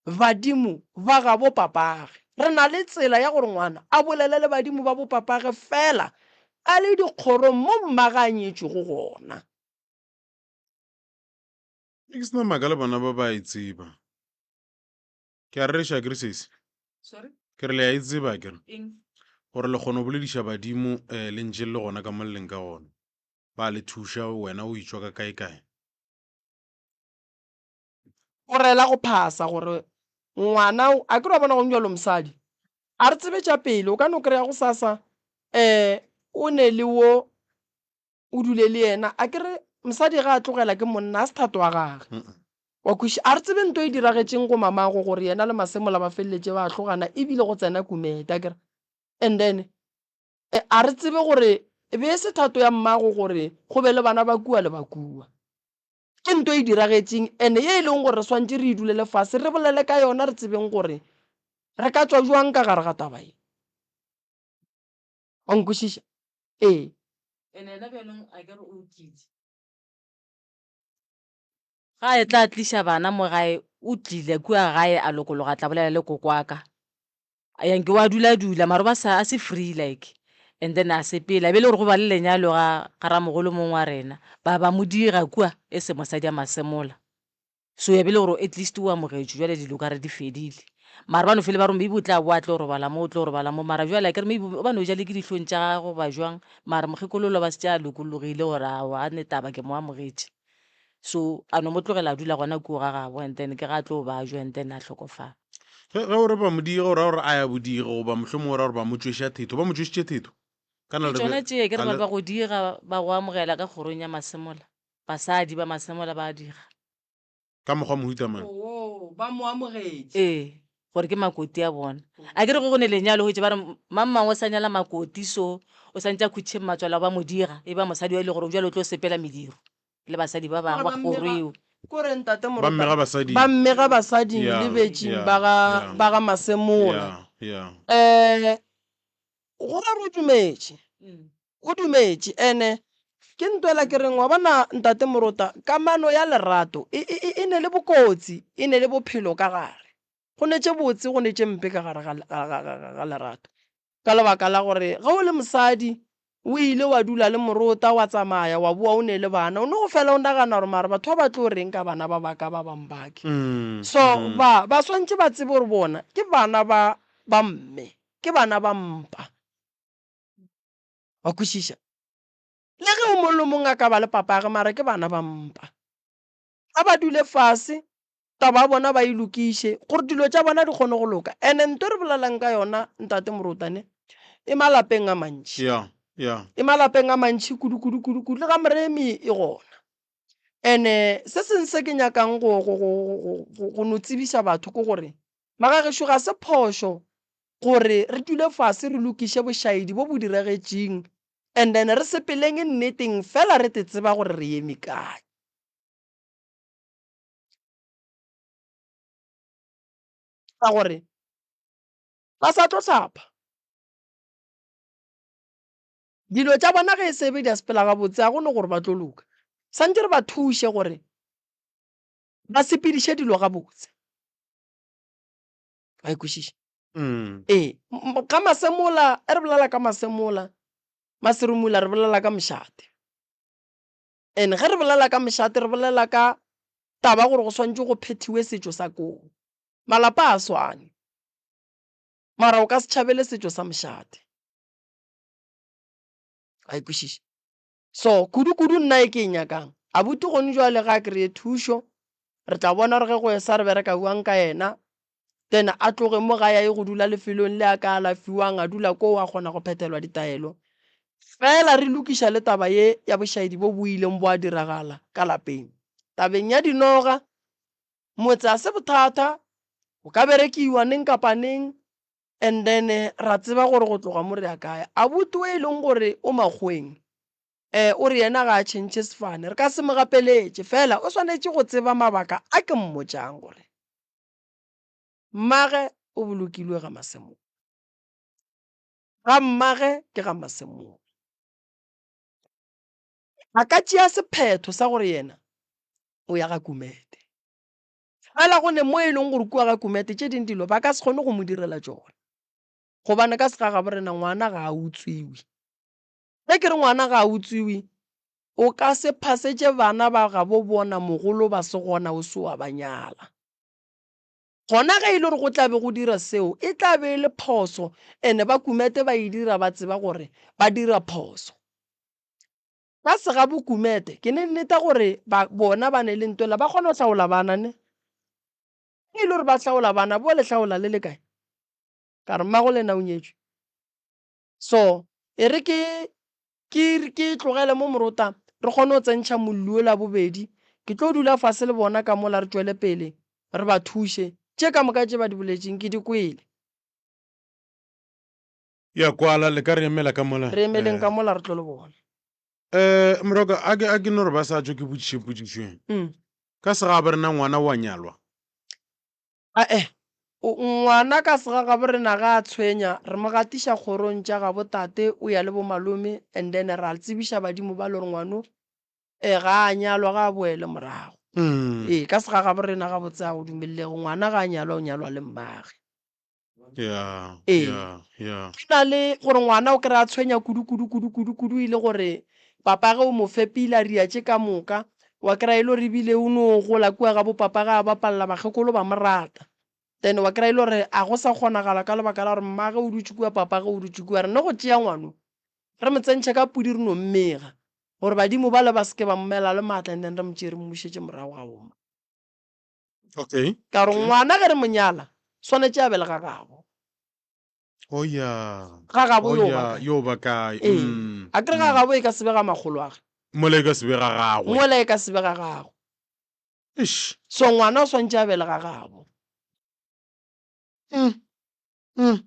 badimo ba gabo papage. Re na le tsela ya gore ngwana a bolele le badimo ba bo papage fela a le dikgorong mo mmage a nyetšwego gona. Ke sena maaka le bana ba ba e tseba. Ke a rereša akere sesi? Sorry? Ke re le a e tseba akere? Eng? Gore le kgona go bolediša badimo um le ntše le le gona ka mo le leng ka gona. Ba le thuša wena o itšwa ka kae kae. O rela go phasa gore ngwana a ke re wa bona gong bjalo mosadi a re tsebe tša pele o ka no kry-a gosasa um o ne le wo o dule le yena a ke re mosadi ga a tlogela ke monna a se thato wa gage wa kwešiša a re tsebe nto e diragetšeng go mamago gore yena le Masemola ba feleletše ba hlogana ebile go tsena Kumete a ke re and then a re tsebe gore e be e se thato ya mmago gore go be le bana ba kua le ba kua. Ke nto e diragetšeng and ye e leng gore re swantše re e dulele fase re bolele ka yona re tsebeng gore re ka tšwa jwang ka gare ga taba ye. Wa nkwešiša? Ee. And yena bjalong a ke re o tlile. Ga a etla a tliša bana mo gae, o tlile kua gae a lokologa a tla bolela le koko wa ka. Yanke wa dula-dula mara o ba sa a se free like and then a sepela. E be e le gore go ba le lenyalo ga ga ramogolo mongwe wa rena, ba ba mo diega kua e se mosadi a Masemola. So ya be e le gore at least o amogetšwe bjale dilo ka re di fedile. Mara ba no fele ba re maybe o tla boa a tlo robala mo, o tlo robala mo. Mara bjale akere maybe o ba no ja le ke dihlong tša gagwe goba jwang, mara mokgekolo yola o ba šetše a lokologile gore aowa a ne taba ke mo amogetše. So a no mo tlogela a dula gona kua ga gabo and then ke ga a tlo bajwa and then a hlokofala. Ge ge o re ba mo diega o ra gore a ya bodiega goba mohlomongwe o ra gore ba mo tšweša thetho? Ba mo tšwešitše thetho? Kana Ke le re tšona be tše ke re ga ba le ba go diega ba go amogela ka kgorong ya Masemola. Basadi ba Masemola ba diga. Ka mokgwa mohuta mang? Oo, ba mo amogetše. Ee, gore ke makoti a bona. A ke re go go ne lenyalo hwetše ba re mang mang o sa nyala makoti so o santše a khutšhe mmatswala ba mo diga e ba mosadi wa e le gore bjale o tlo sepela mediro le basadi ba Kore bangwe ba kgoro mmega, eo. kore ntate Ba Morota, mmega basading. ba mmega basading Yeah, le betšing yeah, ba ga yeah. ba ga Masemola. Yeah, yeah. Eh, go ra re o dumetše. O dumetše. Ene ke ntwela ke reng wa bona ntate Morota, kamano ya lerato e, e, e, e ne le bokotsi, e ne le bophelo ka gare. Go ne tše botse, go ne tše mpe ka gare ga, ga, ga, ga, ga lerato. Ka lebaka la gore ge o le mosadi, o ile wa dula le Morota, wa tsamaya, wa boa o ne le bana, o no go fela o nagana gore mara batho ba ba tlo reng ka bana ba ba ka ba bang ba ke. So ba, ba swantše ba tsebe gore bona ke bana ba, ba mme, ke bana ba mpa. Wa kwešiša? Le ge o mong le mong a ka ba le papage, mara ke bana ba mpa. A ba dule fase. Taba ya bona ba e lokiše gore dilo tša bona di kgone go loka. And-e nto e re bolelang ka yona ntate Moruta ne, e malapeng a mantši. Yeah, yeah. E malapeng a mantši kudu kudu kudu kudu, le ga Moremi e gona. And-e se sengwe se ke nyakang go, go, go, go, go, go no tsebiša batho ke gore, magagešo ga se phošo gore re dule fase re lokiše bošaedi bo bo diragetšeng and then re sepeleng nneteng fela re te tseba gore re eme kae. Ka gore ba sa tlo hlapa. Dilo tša bona ge e se be di a sepela gabotse, ga go no gore ba tlo loka. Santše re ba thuše gore ba sepediše dilo gabotse. Wa e kwešiša? Mm. Ee, ka Masemola, e re bolela ka Masemola, Maserumula re bolela ka mošate. And ge re bolela ka mošate re bolela ka taba gore go swanetše go phethiwe setšo sa koo. Malapa a swane. Mara o ka se tšhabele setšo sa mošate. Wa e kwešiša? So, kudu-kudu nna e ke e nyakang, abuti gone jwale ga a kry-e thušo, re tla bona gore ge go esa re bereka bjang ka yena, then a tloge mo gae a ye go dula lefelong le a ka alafiwang, a dula koo a kgona go phethelwa ditaelo. Fela re lokiša le taba ye ya bošaedi bo bo ileng bo a diragala ka lapeng. Tabeng ya dinoga, motse ga se bothata, go ka berekiwa neng kapa neng, and then ra tseba gore go tloga mo re ya kae. Abuti o e leng gore o makgoweng, o re yena ga a tšhentšhe sefane, re ka se mo gapeletše, fela o swanetše go tseba mabaka a ke mmotšang gore mmage o bolokilwe ga Masemola. Ga mmage ke ga Masemola. A ka tšea sephetho sa gore yena o ya ga Kumete. Fela go ne mo e leng gore kua ga Kumete tše ding dilo ba ka se kgone go mo direla tšona. Gobane ka segagabo rena ngwana ga a utswiwe. Ge ke re ngwana ga a utswiwe, o ka se phasetše bana ba gabo bona mogolo ba se gona o se wa ba nyala. Gona ge e le gore go tla be go dira seo, e tla be e le phoso and ba Kumete ba e dira ba tseba gore ba dira phoso. Ka segabo Kumete, ke ne nneta gore ba bona ba ne le ntwela ba kgona go hlaola bana ne. Ge e le gore ba hlaola bana, bo le hlaola le le kae? Ka re mmago lena o nyetšwe. So e re ke ke ke tlogele mo morota re kgone go tsentšha molli ola bobedi. Ke tlo dula fase le bona ka mola re tšwele pele re ba thuše. Tše ka moka tše ba di boletšeng ke di kwele. Ya kwala, le ka re emela ka mola. Re emeleng ka mola re tlo le bona. Eh, Moroka, a ke a ke no re ba sa tšwe ke botšiše potšišo ye. Mm. Ka segabo rena ngwana wa nyalwa? Ae, o, ngwana ka segagabo rena ga a tshwenya, re mo gatiša kgorong tša gabo tate, o ya le bo malome, and then ra tsebiša badimo bale gore ngwano eh, ga a nyalwa ga a boele morago. Mm. Ee, ka segagabo rena gabotse ga go dumelelege, ngwana ga a nyalwa o nyalwa le mmage. Yeah, Ee. yeah, yeah. Go na le gore ngwana o kry-a tshwenya kudu kudu kudu kudu kudu e le gore papage o mo fepile a ria tše ka moka, wa kry-a e le gore ebile o no gola kua ga bo papage a bapalela bakgekolo ba mo rata. Then wa kry-a e le gore a go sa kgonagala ka lebaka la gore mmage o dutše kua papage o dutše kua. Re no go tšea ngwano re mo tsentšhe ka pudi re no mmega gore badimo bale ba se ke ba mmela le maatla and then re mo tšee re mmušetše morago ga bomma. Okay. Ka gore ngwana ge re mo nyala swanetše a be le ga gabo. Oh yeah. Ga gabo Oh yo ba yeah, kae? yo ba kae? Ee. Mm. A kere ga gabo e ka se be ga makgolo a ge. Mola e ka se be ga gagwe. Mola e ka se be ga gagwe. Eish. So ngwana o swantše a be le ga gabo. Mm. Mm.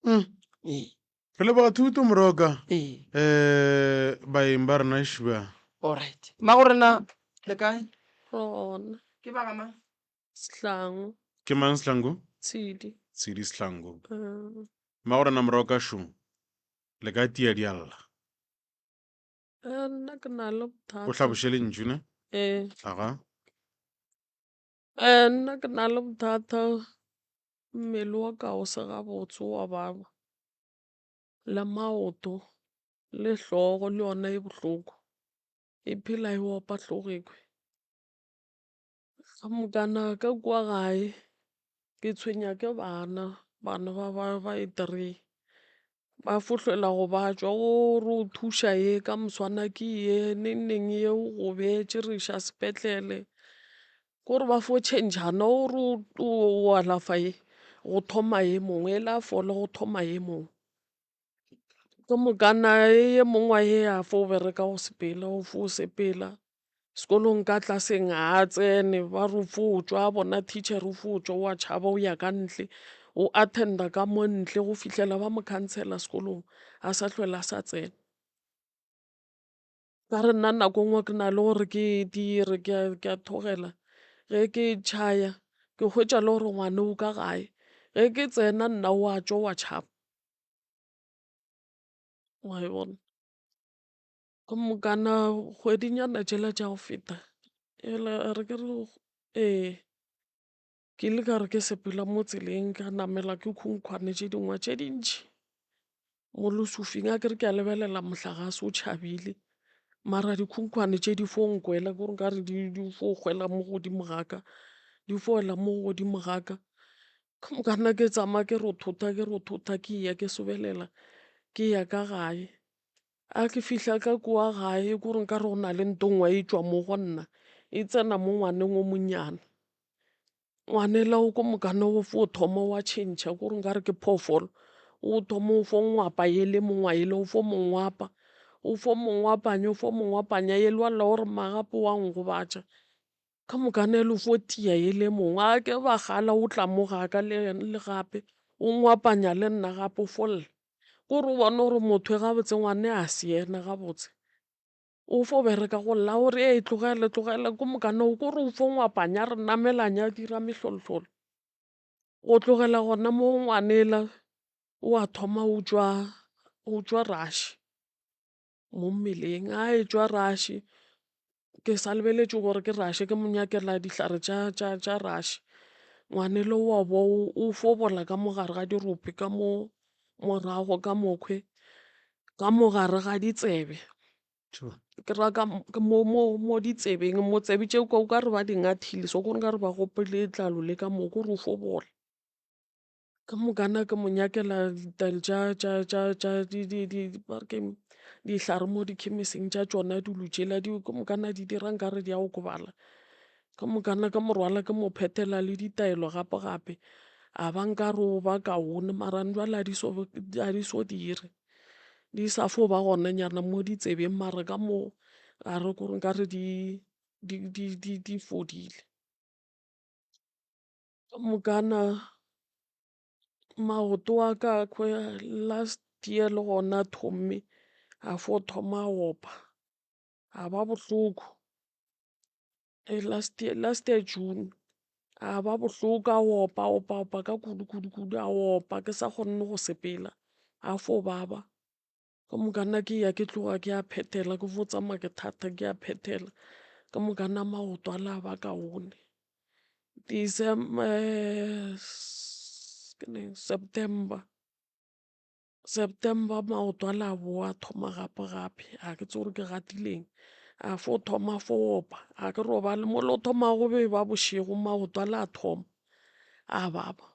Mm. Ee. Re leboga thuto Moroka. Ee. Eh baeng ba rena šuba. All right. Mmago rena le kae? Re gona. Ke ba ga mang? Sehlangu. Ke mang Sehlangu? Tshidi. Tshidi Sehlangu. Uh. Mmago rena Moroka šo. Le ka tia dialla. Eh, nna ke na le bothata. O hlaboše lentšu ne? Ee. Aga. Eh, nna ke na le bothata. Mmele wa ka o se gabotse wa baba, le maoto, le hlogo le yona e bohloko, e phela e opa hlogo e khwe. Ka mokana ka kua gae ke tshwenya ke bana, bana ba ba ba e three ba fohlela go ba tšwa o re o thuša ye ka moswana ke ye neng neng ye o gobetše re iša sepetlele. Kore ba fo tšhentšhana o re o alafa ye go thoma ye mongwe, yela a fola go thoma ye mongwe. Ke mokana ye mongwe wa ye a fo bereka go sepela, o fo sepela. Sekolong ka klaseng ga a tsene ba re o fo tšwa a bona teacher o fo tšwa o a tšhaba o ya ka ntle, o attend-a ka mo ntle go fihlela ba mo khansela sekolong a sa hlwele a sa tsena. Ka re nna nako nngwe ke na le gore ke dire ke a thogela ge ke tšhaya ke hwetša le gore ngwana o ka gae, ge ke tsena nna o a tšwa o a tšhaba. Wa e bona? Ke mokana kgwedinyana tšela tša go feta ela re ke re ee ke ile ka re ke sepela mo tseleng ka namela ke khunkhwane tše dingwe tše dintši mo lesufing a ke re ke a lebelela mohlagase o tšhabile mara dikhunkhwane tše di fo nkwela ke gore nkare di fo kgwela mo godimo ga ka di fo wela mo godimo ga ka. Ke mokana ke tsamaya ke rothotha ke rothotha ke ya ke sobelela ke ya ka gae. A ke fihla ka kua gae kore nkare go na le nto nngwe e tšwa mo go nna e tsena mo ngwaneng o monnyane. Ngwanela o ko mokana o fo thoma wa tšhentšha kore nkare ke phoofolo, o thoma o fo ngwapa ele mongwa ele o fo mo ngwapa, o fo mo ngwapanya o fo mo ngwapanya ele wa lla o re mma gape wa ngobatša. Ka mokana ele o fo tia ele mongwe a ke ba gala o tla mo gaka le gape o ngwapanya le nna gape o fo lla. Kore o bone gore motho e gabotse ngwane a se yena gabotse. O fo bereka go lla o re ee tlogele tlogele ko mokana o kore o fo ngwapanya re namelanya a dira mehlolohlolo. Go tlogela gona mo ngwanela o a thoma o tšwa o tšwa rush mo mmeleng a etšwa rush ke sa lebeletše gore ke rush ke mo nyakela dihlare tša rush. Ngwanelo wa bo o fo bola ka mo gare ga dirope ka mo morago ka mokhwi ka mo gare ga ditsebe. Ke ra ka mo ditsebeng mo tsebe tše o ka re ba di ngathile so kore nkare ba gopile letlalo le ka mo kore o fo bola. Ka mokana ke mo nyakela ditaelo tša ba re keng dihlare mo dikhemising tša tšona dilo tšela di ka mokana di dira nkare di a okobala. Ka mokana ke mo rwala ke mo phethela le ditaelo gape gape a ba nkare o ba kaone mara jwale a di so dire. Di sa fo ba gona nyana mo ditsebeng mara ka mo gare ko re nkare di fodile. Ka mokana maoto a ka last year le gona a thomme a fo thoma a opa a ba bohloko. Last year, last year June a ba bohloko a opa opa opa ka kudu kudu kudu a opa ke sa kgone go sepela a fo baba. Ka mokana ke ya ke tloga ke a phethela ke fo tsamaya ke thata ke a phethela ka mokana maoto a la ba kaone. Ke neng September, September maoto a la bowa a thoma gape gape ga ke tsebe gore ke gatileng a fo thoma a fo opa ga ke robale mola o thomago go be ba bošego maoto a la thoma a baba.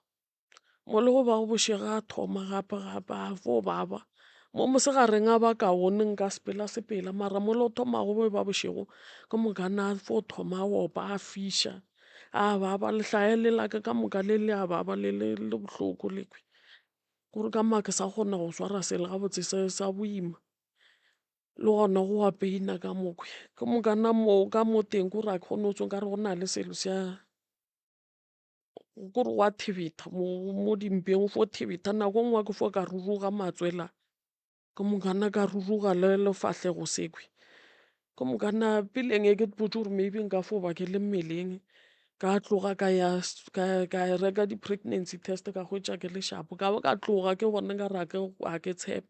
Mo le go bago bošego a thoma gape gape a fo baba. Mo mosegareng a ba kaone nka sepela sepela mara mola o thomago go ba bošego ke mokana a fo thoma a opa a fiša a baba lehlaya le la ka ka moka le le a baba le le le bohloko le kwe. Kore ka maa ke sa kgona go swara selo gabotse se sa boima le gona go a pain-a ka mokhwi. Ke mokana mo ka mo teng kore ga ke kgone go tšwa nkare go na le selo sa. Kore gwa thibetha mo dimpeng go fo thibetha nako e nngwe ke fo ka ruruga matswela ke mokana ka ruruga le lefahlego sekhwi. Ke mokana peleng e ke ipotša gore maybe nka fo ba ke le mmeleng ka tloga ka ya ka reka di-pregnancy test ka hwetša ke le sharp ka ba ka tloga ke bona nkare ga ke tshepe.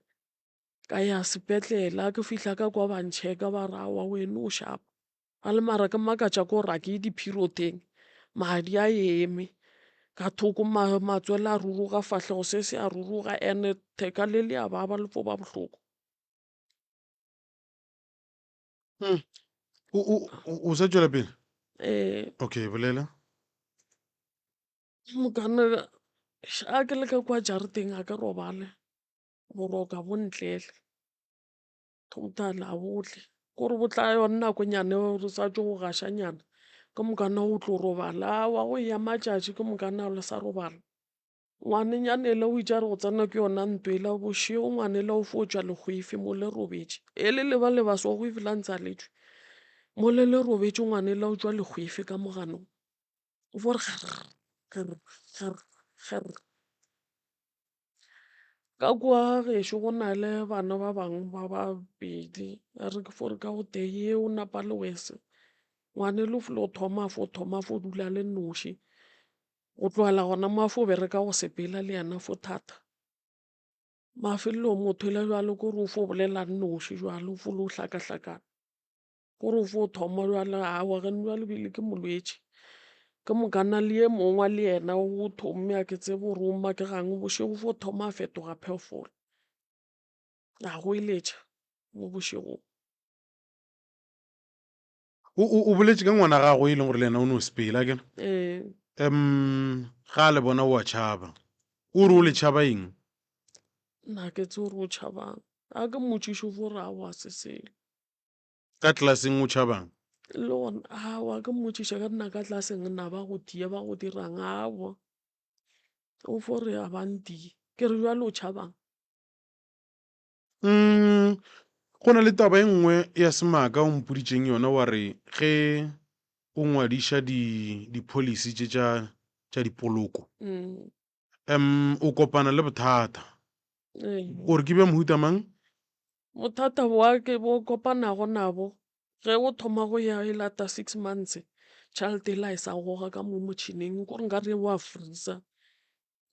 Ka ya sepetlele ga ke fihla ka kwa ba nchecka ba re aowa wena o sharp. A le mara ke makatša ke gore a ke ye di-period-eng madi a eme ka thoko matswele a ruruga fahlego se se a ruruga and-e theka le le a baba le fo ba bohloko. O sa tšwela pele? Ee. Okay, bolela. Mokana a ke le ka kwa jarateng ga ke robale boroko ga bo ntlele. Total a bo tle, kore bo tla yone nakonyana eo re sa tšo go gašanyana. Ke mokana o tlo robala, aowa go eya matšatši ke mokana le sa robala. Ngwanenyana ela o itše a re go tsena ke yona ntwa ela bošego ngwana ela o fo tšwa lehwefe mo le robetše. E le leba leba so hwefe la ntse a le tšwe. Mo le le robetše ngwana ela o tšwa lehwefe ka moganong. O fo re kgerr kgerr kgerr kgerr. Ka kua gešo go na le bana ba bangwe ba babedi a re ke fo re ka o tee ye o napa le wese. Ngwanelo o filo thoma a fo thoma a fo dula a le noši. Go tlogela gona mo a fo bereka go sepela le yena fo thata. Mafelelong motho ela bjalo ke gore o fo bolela a nnoši bjalo o fo lo hlakahlakana. Gore o fo thoma bjale aowa ge bjale bile ke molwetši. Ke mokana le ye mongwe le yena o thomme a ke tsebe gore o makegang bošego o fo thoma a fetoga phoofolo. A goeletša mo bošegong. O, o, o boletše ka ngwana gago e leng gore le yena o no sepela ke? Ee. Um, ga a le bona o a tšhaba. O re o le tšhaba eng? Nna ke tsebe gore o tšhabang. A ke mmotšiše o fo re aowa se selo. Ka klaseng o tšhabang? Le gona aowa ke mmotšiša ka nna ka klaseng na ba go tia ba go dirang aowa o fo re a ba ntie ke re jwale o tšhabang. Mm, go na le taba e nngwe ya semaka o mpoditšeng yona wa re ge o ngwadiša di di-policy tše tša tša dipoloko Mm. um o kopana le bothata Ee. O re ke bja mohuta mang? Bothata boa ke bo kopanago nabo ge o thoma go ya e lata six months tšhelete ela e sa goga ka mo motšhineng kore nkare wa freezer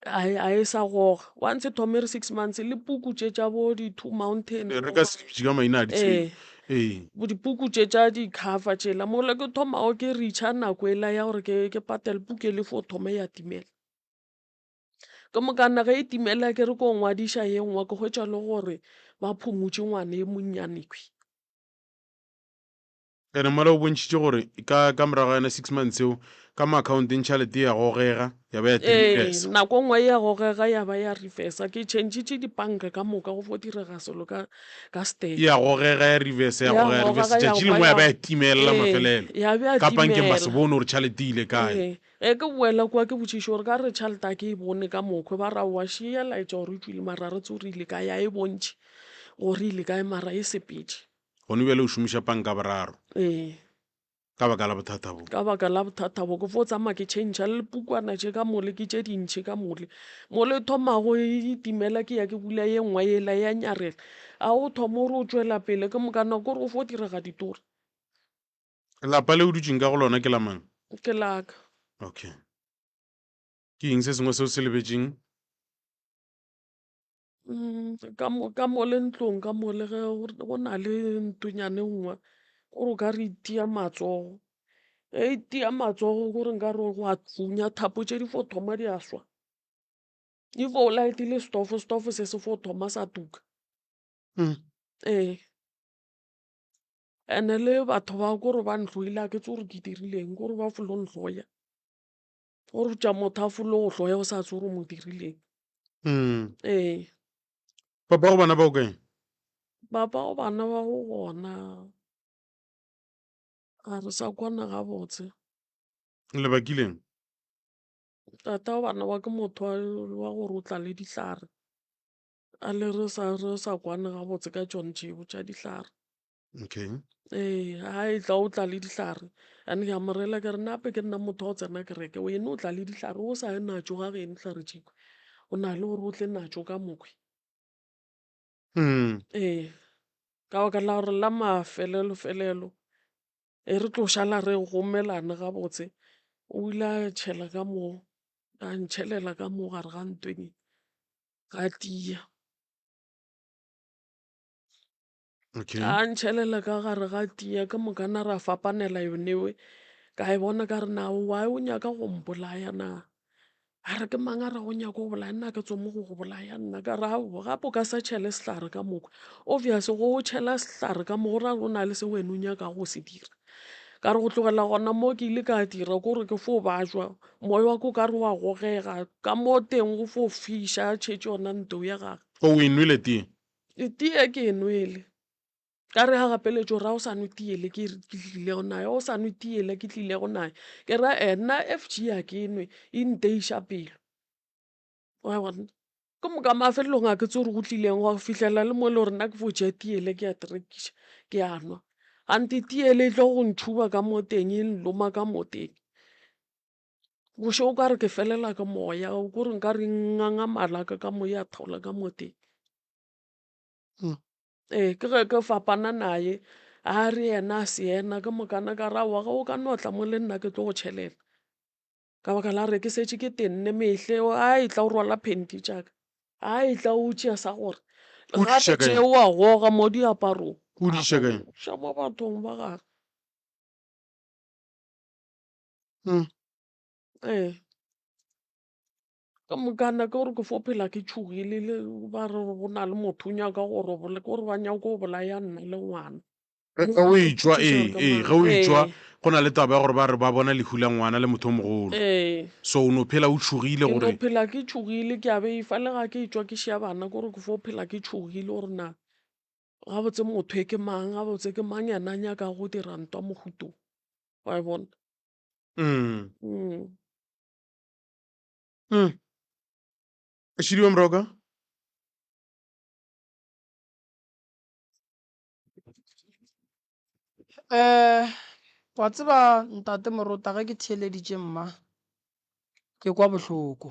a e sa goga. Once e thoma e re six months le puku tše tša bo di-Two Mountain Re ka se di bitše ka maina a di Ee. Ee. Bo dipuku tše tša di-cover tšela mola ke thomago ke reacher nako ela ya gore ke patele puku e le fo thoma ya timela. Ke mokana ge e timela ke re ko ngwadiša ye nngwe ke hwetša le gore ba phumutše ngwana e monnyane kwi. Ene mola o bontšhitše gore ka ka morago ga yona six months eo ka mo accounteng tšhelete ya gogega ya ba ya Ee, reversa. nako nngwe ya gogega ya ba ya reversa. Ke changitše dipanka ka moka go fo direga selo ka ka step. Ya gogega ya reversa ya Ya gogega ya reversa gogega ya tšatši ba lengwe ya ya ba ya timelela ee, mafelelo. ya ba ya Ka pankeng ba se timela. bone gore tšhelete e ile kae. Ee. Ge ke boela kua ke botšiše gore ka re tšhelete a ke e bone ka mokgwa, ba re aowa še ya laetša gore e tšwile mara ga re tsebe gore e ile kae, ga e bontšhe gore e ile kae mara e sepetše. Gone bjale o šomiša panka boraro. Ee. Ka baka la bothata bo. Ka baka la bothata bo, ke fo tsamaya ke tšhentšha le pukwana tše ka mole ke tše dintši ka mole. Mole e thomago e timela ke ya ke bula ye nngwe yela ya nyarela. A o thoma o re o tšwela pele ke mokana kore go fo direga ditori. Lapa le o dutšeng ka go lona ke la mang? Ke la ka. Okay. Ke eng se sengwe seo se lebetšeng? Mm, ka mo ka mo le ntlong ka mo le ge go na le ntonyane nngwe gore o ka re itia matsogo ge e tia matsogo kore nka re go a thunya thapo tše di fo thoma di a swa if o lightile stofo stofo se se fo thoma sa tuka Mm. ee And-e le batho ba kore ba ntlhoile a ke tsebe gore ke dirileng kore ba folo ntlhoya. Gore tša motho a folo go hloya o sa tsebe gore o mo dirileng. Mm. Ee. Papa go bana ba o kae? Papa go bana ba go gona ga re sa kwana gabotse. Lebakileng? Tata wa bana ba ke motho wa gore o tla le dihlare. A le re sa re sa kwane gabotse ka tšone tšeo tša dihlare. Okay. Ee, ga e tla o tla le dihlare and ke a mo rela ke re nape ke nna motho wa go tsena kereke wene o tla le dihlare o sa ye natšo ga geno dihlare tšeo o na le gore o tle natšo ka mokhwi. Mm. Ee, ka baka la gore la mafelelo-felelo e re tlo šala re gomelana gabotse o ile a tšhela ka mo a ntšhelela ka mo gare ga ntweng ga tia. Okay. A ntšhelela ka gare ga tia ke mokana ra fapanela yonewe ka e bona ka re na why o nyaka go mpolaya na a re ke mang a re go nyaka go bolaya nna ke tsome go go bolaya nna ka re aowa gape o ka sa tšhele sehlare ka moka obvious go o tšhela sehlare ka mo go ra go na le se wena o nyakago go se dira ka re go tlogela gona mo ke ile ka dira ko gore ke fo bajwa moya wa ko ka re wa gogega ka mo teng go fo fiša a tšhetše yona ntlo ya gage O e nwele tee? Tee ke e nwele. Ka re a gapeletšo ra o sa nwe tee le ke tlilego nayo, o sa nwe tee le ke tlilego nayo. Ke ra eh nna F_G ga ke nwe e nteiša pelo. Wa bona? Ke moka mafelelong ga ke tsebe gore go tlileng gwa go fihlela le mo e le gore nna ke fo tšea tee le ke ya rekiša ke a nwa. Kganthe tee le e tlo go ntšhuba ka mo teng e nloma ka mo teng. Bošego o ka re ke felela ke moya kore nkare e nganga mala a ka ka mo ya theola ka mo teng. Ee, ke ge ke fapana naye a re yena a se yena ke mokana ka re aowa ge o ka no tla mo le nna ke tlo go tšhelela. Ka baka la gore ke šetše ke tenne mehle a etla o rwala phenti tša ka, a etla o tšea sa gore O di gape iša kae? tše o a goga mo diaparong. O di iša kae? Iša mo bathong ba gage. Ee. Ka mokana ke gore ke fo phela ke tšhogile le ba re go na le motho o nyaka go robola ke gore ba nyaka go bolaya nna le ngwana. Ge o etšwa ee ee ge o etšwa go na le taba ya gore ba re ba bona lehu la ngwana le motho o mogolo. Ee. So o no phela o tšhogile Ke no gore. phela ke tšhogile ke a beifa le ga ke etšwa ke šia bana ke gore ke fo phela ke tšhogile gore na gabotse motho e ke mang, gabotse ke mang yena a nyakago go dira ntwa mohuta wo, wa e bona. Mm. Šidiwe Moroka. Um wa tseba ntate Morota ge ke theeleditše mma ke kwa bohloko,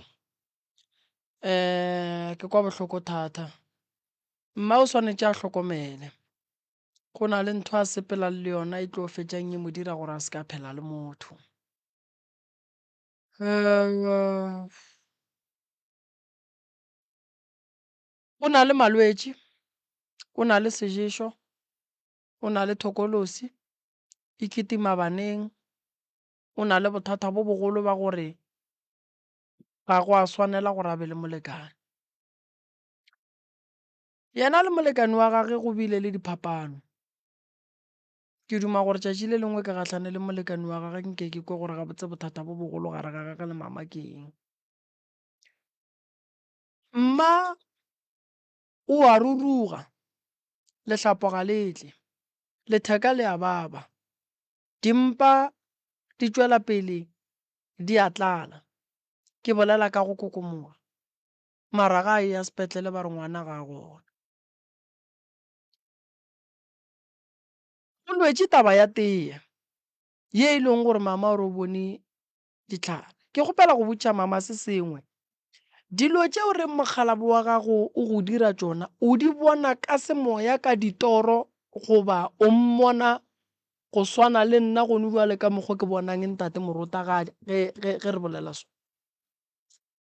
um ke kwa bohloko thata. Mma o swanetše a hlokomele go na le ntho a sepelang le yona e tlo fetšang e mo dira gore a se ka phela le motho. O na le malwetši, o na le seješo, o na le thokolosi, e kitima baneng, o na le bothata bo bogolo ba gore ga go a swanela gore a be le molekane. Yena le molekane wa gage go bile le diphapano. Ke duma gore tšatši le lengwe ke gahlane le molekane wa gagwe nke ke kwe gore gabotse bothata bo bogolo gare ga gagwe le mama ke eng. Mma o a ruruga, lehlapo ga le tle, letheka le a baba, dimpa di tšwela pele di a tlala. Ke bolela ka go kokomoga, mara ga a eya sepetlele ba re ngwana ga a gona. O lwetše taba ya teye ye e leng gore mama o re o bone dihlare. Ke kgopela go botša mama se sengwe. Dilo tše o reng mokgalabo wa gago o go dira tšona, o di bona ka semoya ka ditoro goba o mmona go swana le nna gone bjale ka mokgo ke bonang ntate Morota ga ge ge ge re bolela so?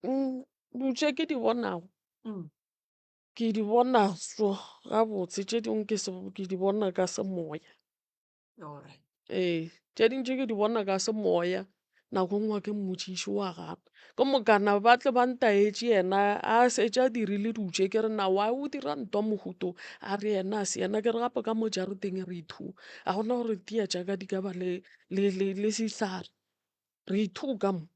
Dilo tše ke di bonago Ke di bona so gabotse, tše dingwe ke se ke di bona ka semoya. Ee, tše dintši ke di bona ka semoya, nako e nngwe ga ke mmotšiše wa gana. Ke mokana ba tle ba ntaetše yena a šetše a dirile dilo tše ke re na why o dira ntwa mohuta o, a re yena a se yena. Ke re gape ka mo jarateng re two, ga gona gore teye tša ka di ka ba le sehlare, re two ka mo.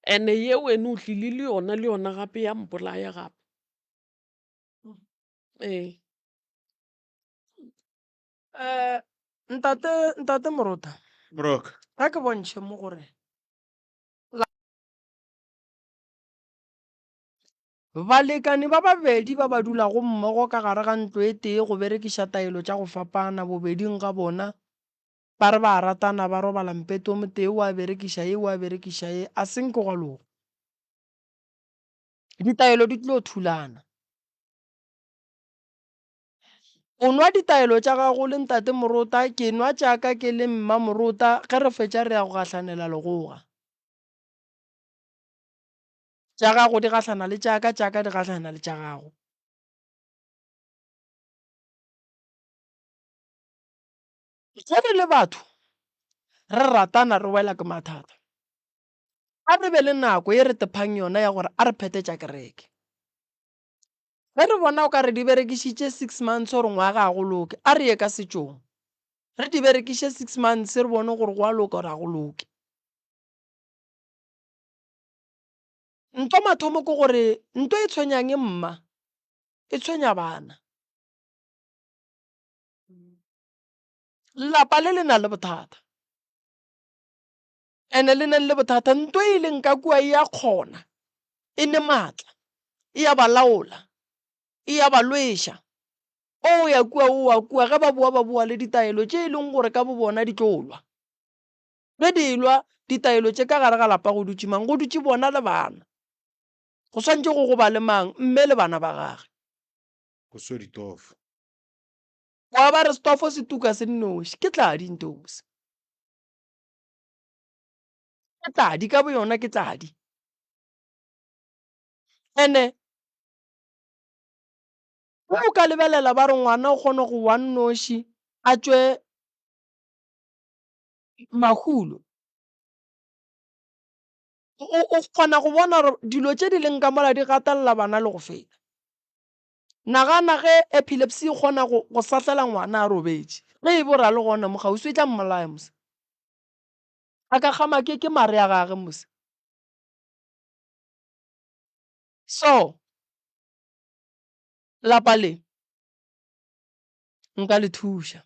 And-e ye wena o tlile le yona le yona gape ya mpolaya gape. Ee. Eh, ntate ntate Morota. Moroka. Ga ke bontšhe mo gore Balekane ba babedi ba ba dulago mmogo ka gare ga ntlo e tee go berekiša taelo tša go fapana bobeding ga bona ba re ba a ratana ba robala mpete o motee o a berekiša ye o a berekiša ye a se nke gwa loka. Ditaelo di tlo thulana. O nwa ditaelo tša gago le ntate Morota, ke nwa tša ka ke le mma Morota, ge re fetša re ya go gahlanela legoga. Tša gago di gahlana le tša ka, tša ka di gahlana le tša gago. Ge re le batho re ratana re wela ke mathata. A re be le nako ye re tephang yona ya gore a re phethe tša kereke. Ge re bona o ka re di berekišitše six months or ngwaga ga go loke, a re ye ka setšong. Re di berekiše six months re bone gore go a loka or ga go loke. Ntwa mathomo ke gore nto e tshwenyang mma e tshwenya bana. Lapa le le na le bothata. Ene le neng le bothata, nto e leng ka kua e a kgona, e ne maatla, e a ba laola, e a ba lweša. O ya kua, o wa kua, ge ba boa ba boa le ditaelo tše e leng gore ka bobona di tlo lwa. Ge di elwa ditaelo tše ka gare ga lapa go dutše mang? Go dutše bona le bana. Go swanetše go go ba le mang? Mme le bana ba gage. Go swe ditofo. Kwa ba re setofo se tuka se nnoši. Ke tladi ntose. Ke tladi ka boyona ke tladi. Ene ge o ka lebelela ba re ngwana o kgona go wa nnoši a tšwe mahulo. O, o kgona go bona gore dilo tše di leng ka mola di gatelela bana le go feta. Nagana ge epilepsy e kgona go, go sahlela ngwana a robetše. Ge e bo ra le gona mo kgauswi e tla mmolaya mose. A ka kgama ke, ke mare a gage mose. So, lapa le nka le thuša.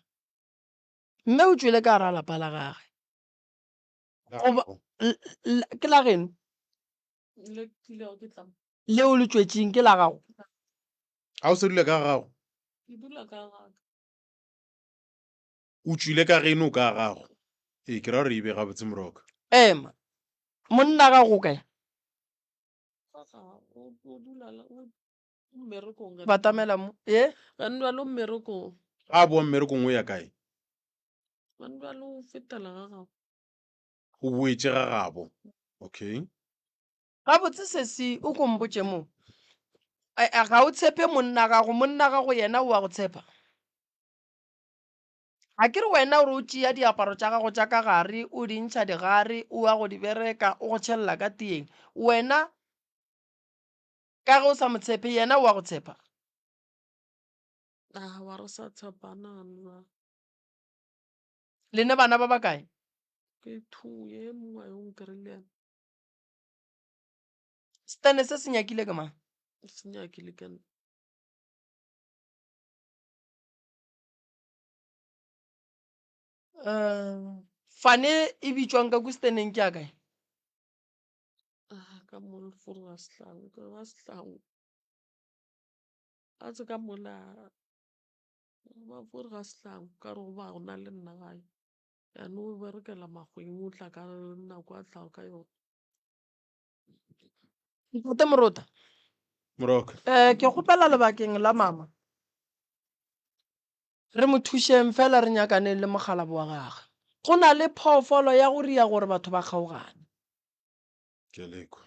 Mme o tšwele ka gara lapa la gage. Goba, ke la geno? Leo le tšwetšeng ke la gago? A o sa dula ka ga gago? Ke dula ka ga ka. O tšwile ka geno ka ga gago. Ee, ke ra gore e be gabotse moroka. Ema. Monna gago o kae? Ga ga, o o dula le o mmerekong ge. Batamela mo. Ye? Gane bjale o mmerekong. Ga a boa mmerekong o ya kae? Gane bjale o fetela ga gabo. O boetše ga gabo. Okay. Gabotse sesi o ko mpotše mo. A ga o tshepe monna gago, monna gago yena o a go tshepa? Ga ke re wena o re o tšea diaparo tša gago tša ka gare, o di ntšha digare, o ya go di bereka, o go tšhelela ka teyeng. Wena ka ge o sa mo tshepe, yena o a go tshepa? Aowa re sa tshepana nna. Le ne bana ba bakae? Ke two, ye mongwe yo nkry-ile yena. Stene se se nyakile ke mang? Se nyakile ke nna. Uh, fane e bitšwang ka ku steneng ke ya kae? Ah, ka mo leforo ga sehlangu, ka ga sehlangu. A tse ka mola ba fore ga sehlangu ka re go ba go na le nna gae. Jaanong o berekela makgweng o tla ka nako a tlago ka yona. Ntate Morota. Moroka. Eh, ke kgopela lebakeng la mama. Re mo thušeng fela re nyakaneng le mokgalabo wa gagwe. Go na le phoofolo ya go ria gore batho ba kgaogane. Ke a lekwa.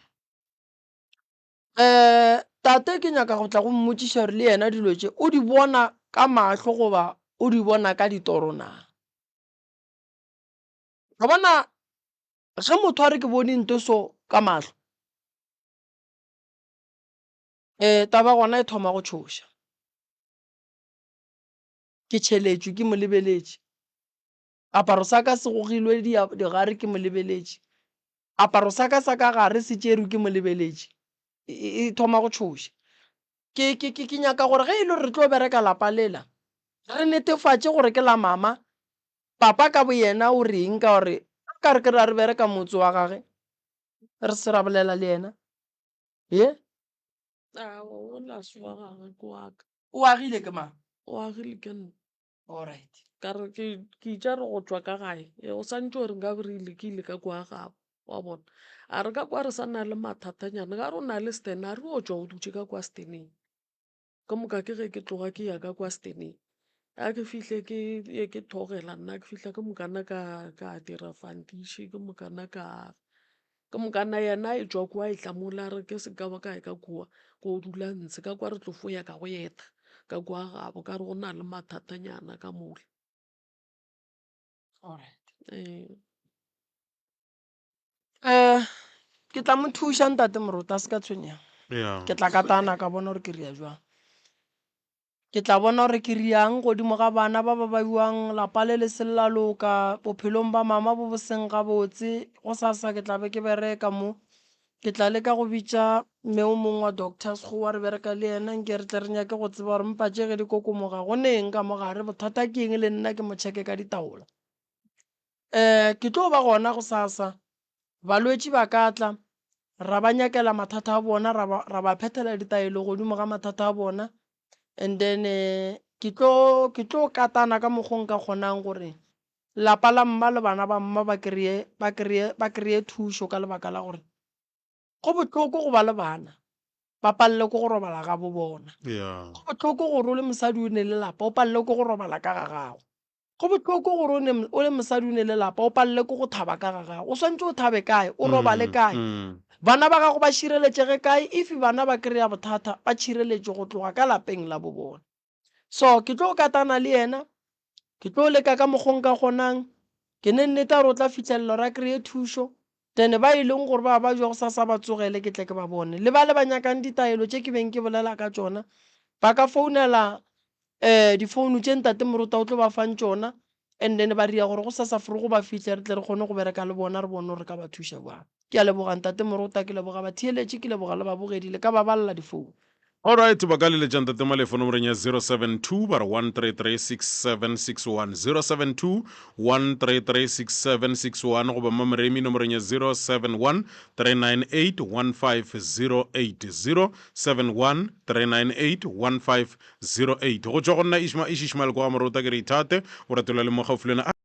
Eh, tate ke nyaka go tla go mmotšiša gore le yena dilo tše o di bona ka mahlo goba o di bona ka ditoro na. Wa bona ge motho a re ke bone nto so ka mahlo, eh, taba gona e thoma go tšhoša. Ke tšheletšwe ke mo lebeletše. Aparo sa ka se gogilwe digare ke mo lebeletše. Aparo sa ka sa ka gare se tšerwe ke mo lebeletše. E, e, e thoma go tšhoša. Ke, ke, ke, ke nyaka gore ge e le gore re tlo bereka lapa lela, re netefatše gore ke la mama, papa ka boyena o reng ka gore ka re ke ra re bereka motse wa gage, re se ra bolela le yena. Ye? Aowa, wola se wa gagwe ke wa ka. O agile ke mang? O agile ke nna. Alright. Ka re ke ke itša re go tšwa ka gae, e o santše o re nka be re ile ke ile ka kwa gabo, wa bona. A re ka kwa re sa na le mathatanyana, ka re o na le stene, a re o tšwa o dutše ka kwa steneng. Ka moka ke ge ke tloga ke ya ka kwa steneng. A ke fihle ke ye ke thogela nna ke fihla ke mokana ka ka dira fantiši ke mokana ka aga. Ke mokana yena a etšwa kua a etla mola a re ke se ka ba ka ya ka kua ko dula ntshe ka kwa re tlo fo ya ka go eta ka kwa gabo ka re go na le mathatanyana ka mola. Alright. Ee. Eh, ke tla mo thuša ntate Moruti a se ka tshwenyega. Yeah. Ke tla katana ka bona gore ke ria jwang. Ke tla bona gore ke riang godimo ga bana ba ba baiwang, lapa le le seng la loka, bophelong ba mama bo bo seng gabotse. Gosasa ke tla be ke bereka mo. Ke tla leka go bitša mme o mongwe wa Doctor Sekgowa re bereka le yena nke re tle re nyake go tseba gore mpa tše ge di kokomoga go ne eng ka mo gare, bothata ke eng le nna ke mo checke ka ditaola. Um ke tlo ba gona gosasa, balwetši ba ka tla ra ba nyakela mathata a bona ra ba ra ba phethela ditaelo godimo ga mathata a bona and then ke tlo ke tlo katana ka mokgo nka kgonang gore Lapa la mma le bana ba mma ba kreye, ba kreye, ba kreye thušo ka lebaka la gore go bohloko go ba le bana ba palelwe ke go robala ga bo bona. Yeah. Go bohloko gore o le mosadi o ne le lapa o palelwe ke go robala ka ga gago. Go bohloko gore o ne, o le mosadi o ne le lapa o palelwe ke go thaba ka ga gago. O swantše o thabe kae? O robale kae? Bana ba gago ba šireletšege kae? If bana ba kreya bothata ba tšhireletšwe go tloga ka lapeng la bo bona. So ke tlo katana le yena, ke tlo leka ka mokgo nka kgonang, ke ne nnete ya gore o tla fihlelela gore a kry-e thušo, then ba e leng gore ba ba jwa gosasa ba tsogele ke tle ke ba bone. Le bale ba nyakang ditaelo tše ke beng ke bolela ka tšona, ba ka founela um difounu tše ntate Morota o tlo ba fang tšona and then ba ria gore gosasa forogo ba fihle re tle re kgone go bereka le bona re bone gore re ka ba thuša bjang. Ke a leboga Ntate Morota, ke leboga batheeletši, ke leboga le babogedi, le ka ba balela difounu. Alright, ba ka leletša Ntate Malefo nomorong ya 072 ba re 1336761, 072 1336761 goba Mmamoremi nomorong ya 071 398 1508, 071 398 1508. Go tšwa go nna Ishma Ish Ishmael kwa ga Morota ke re ithate o ratelwa le mo gaufi le wena.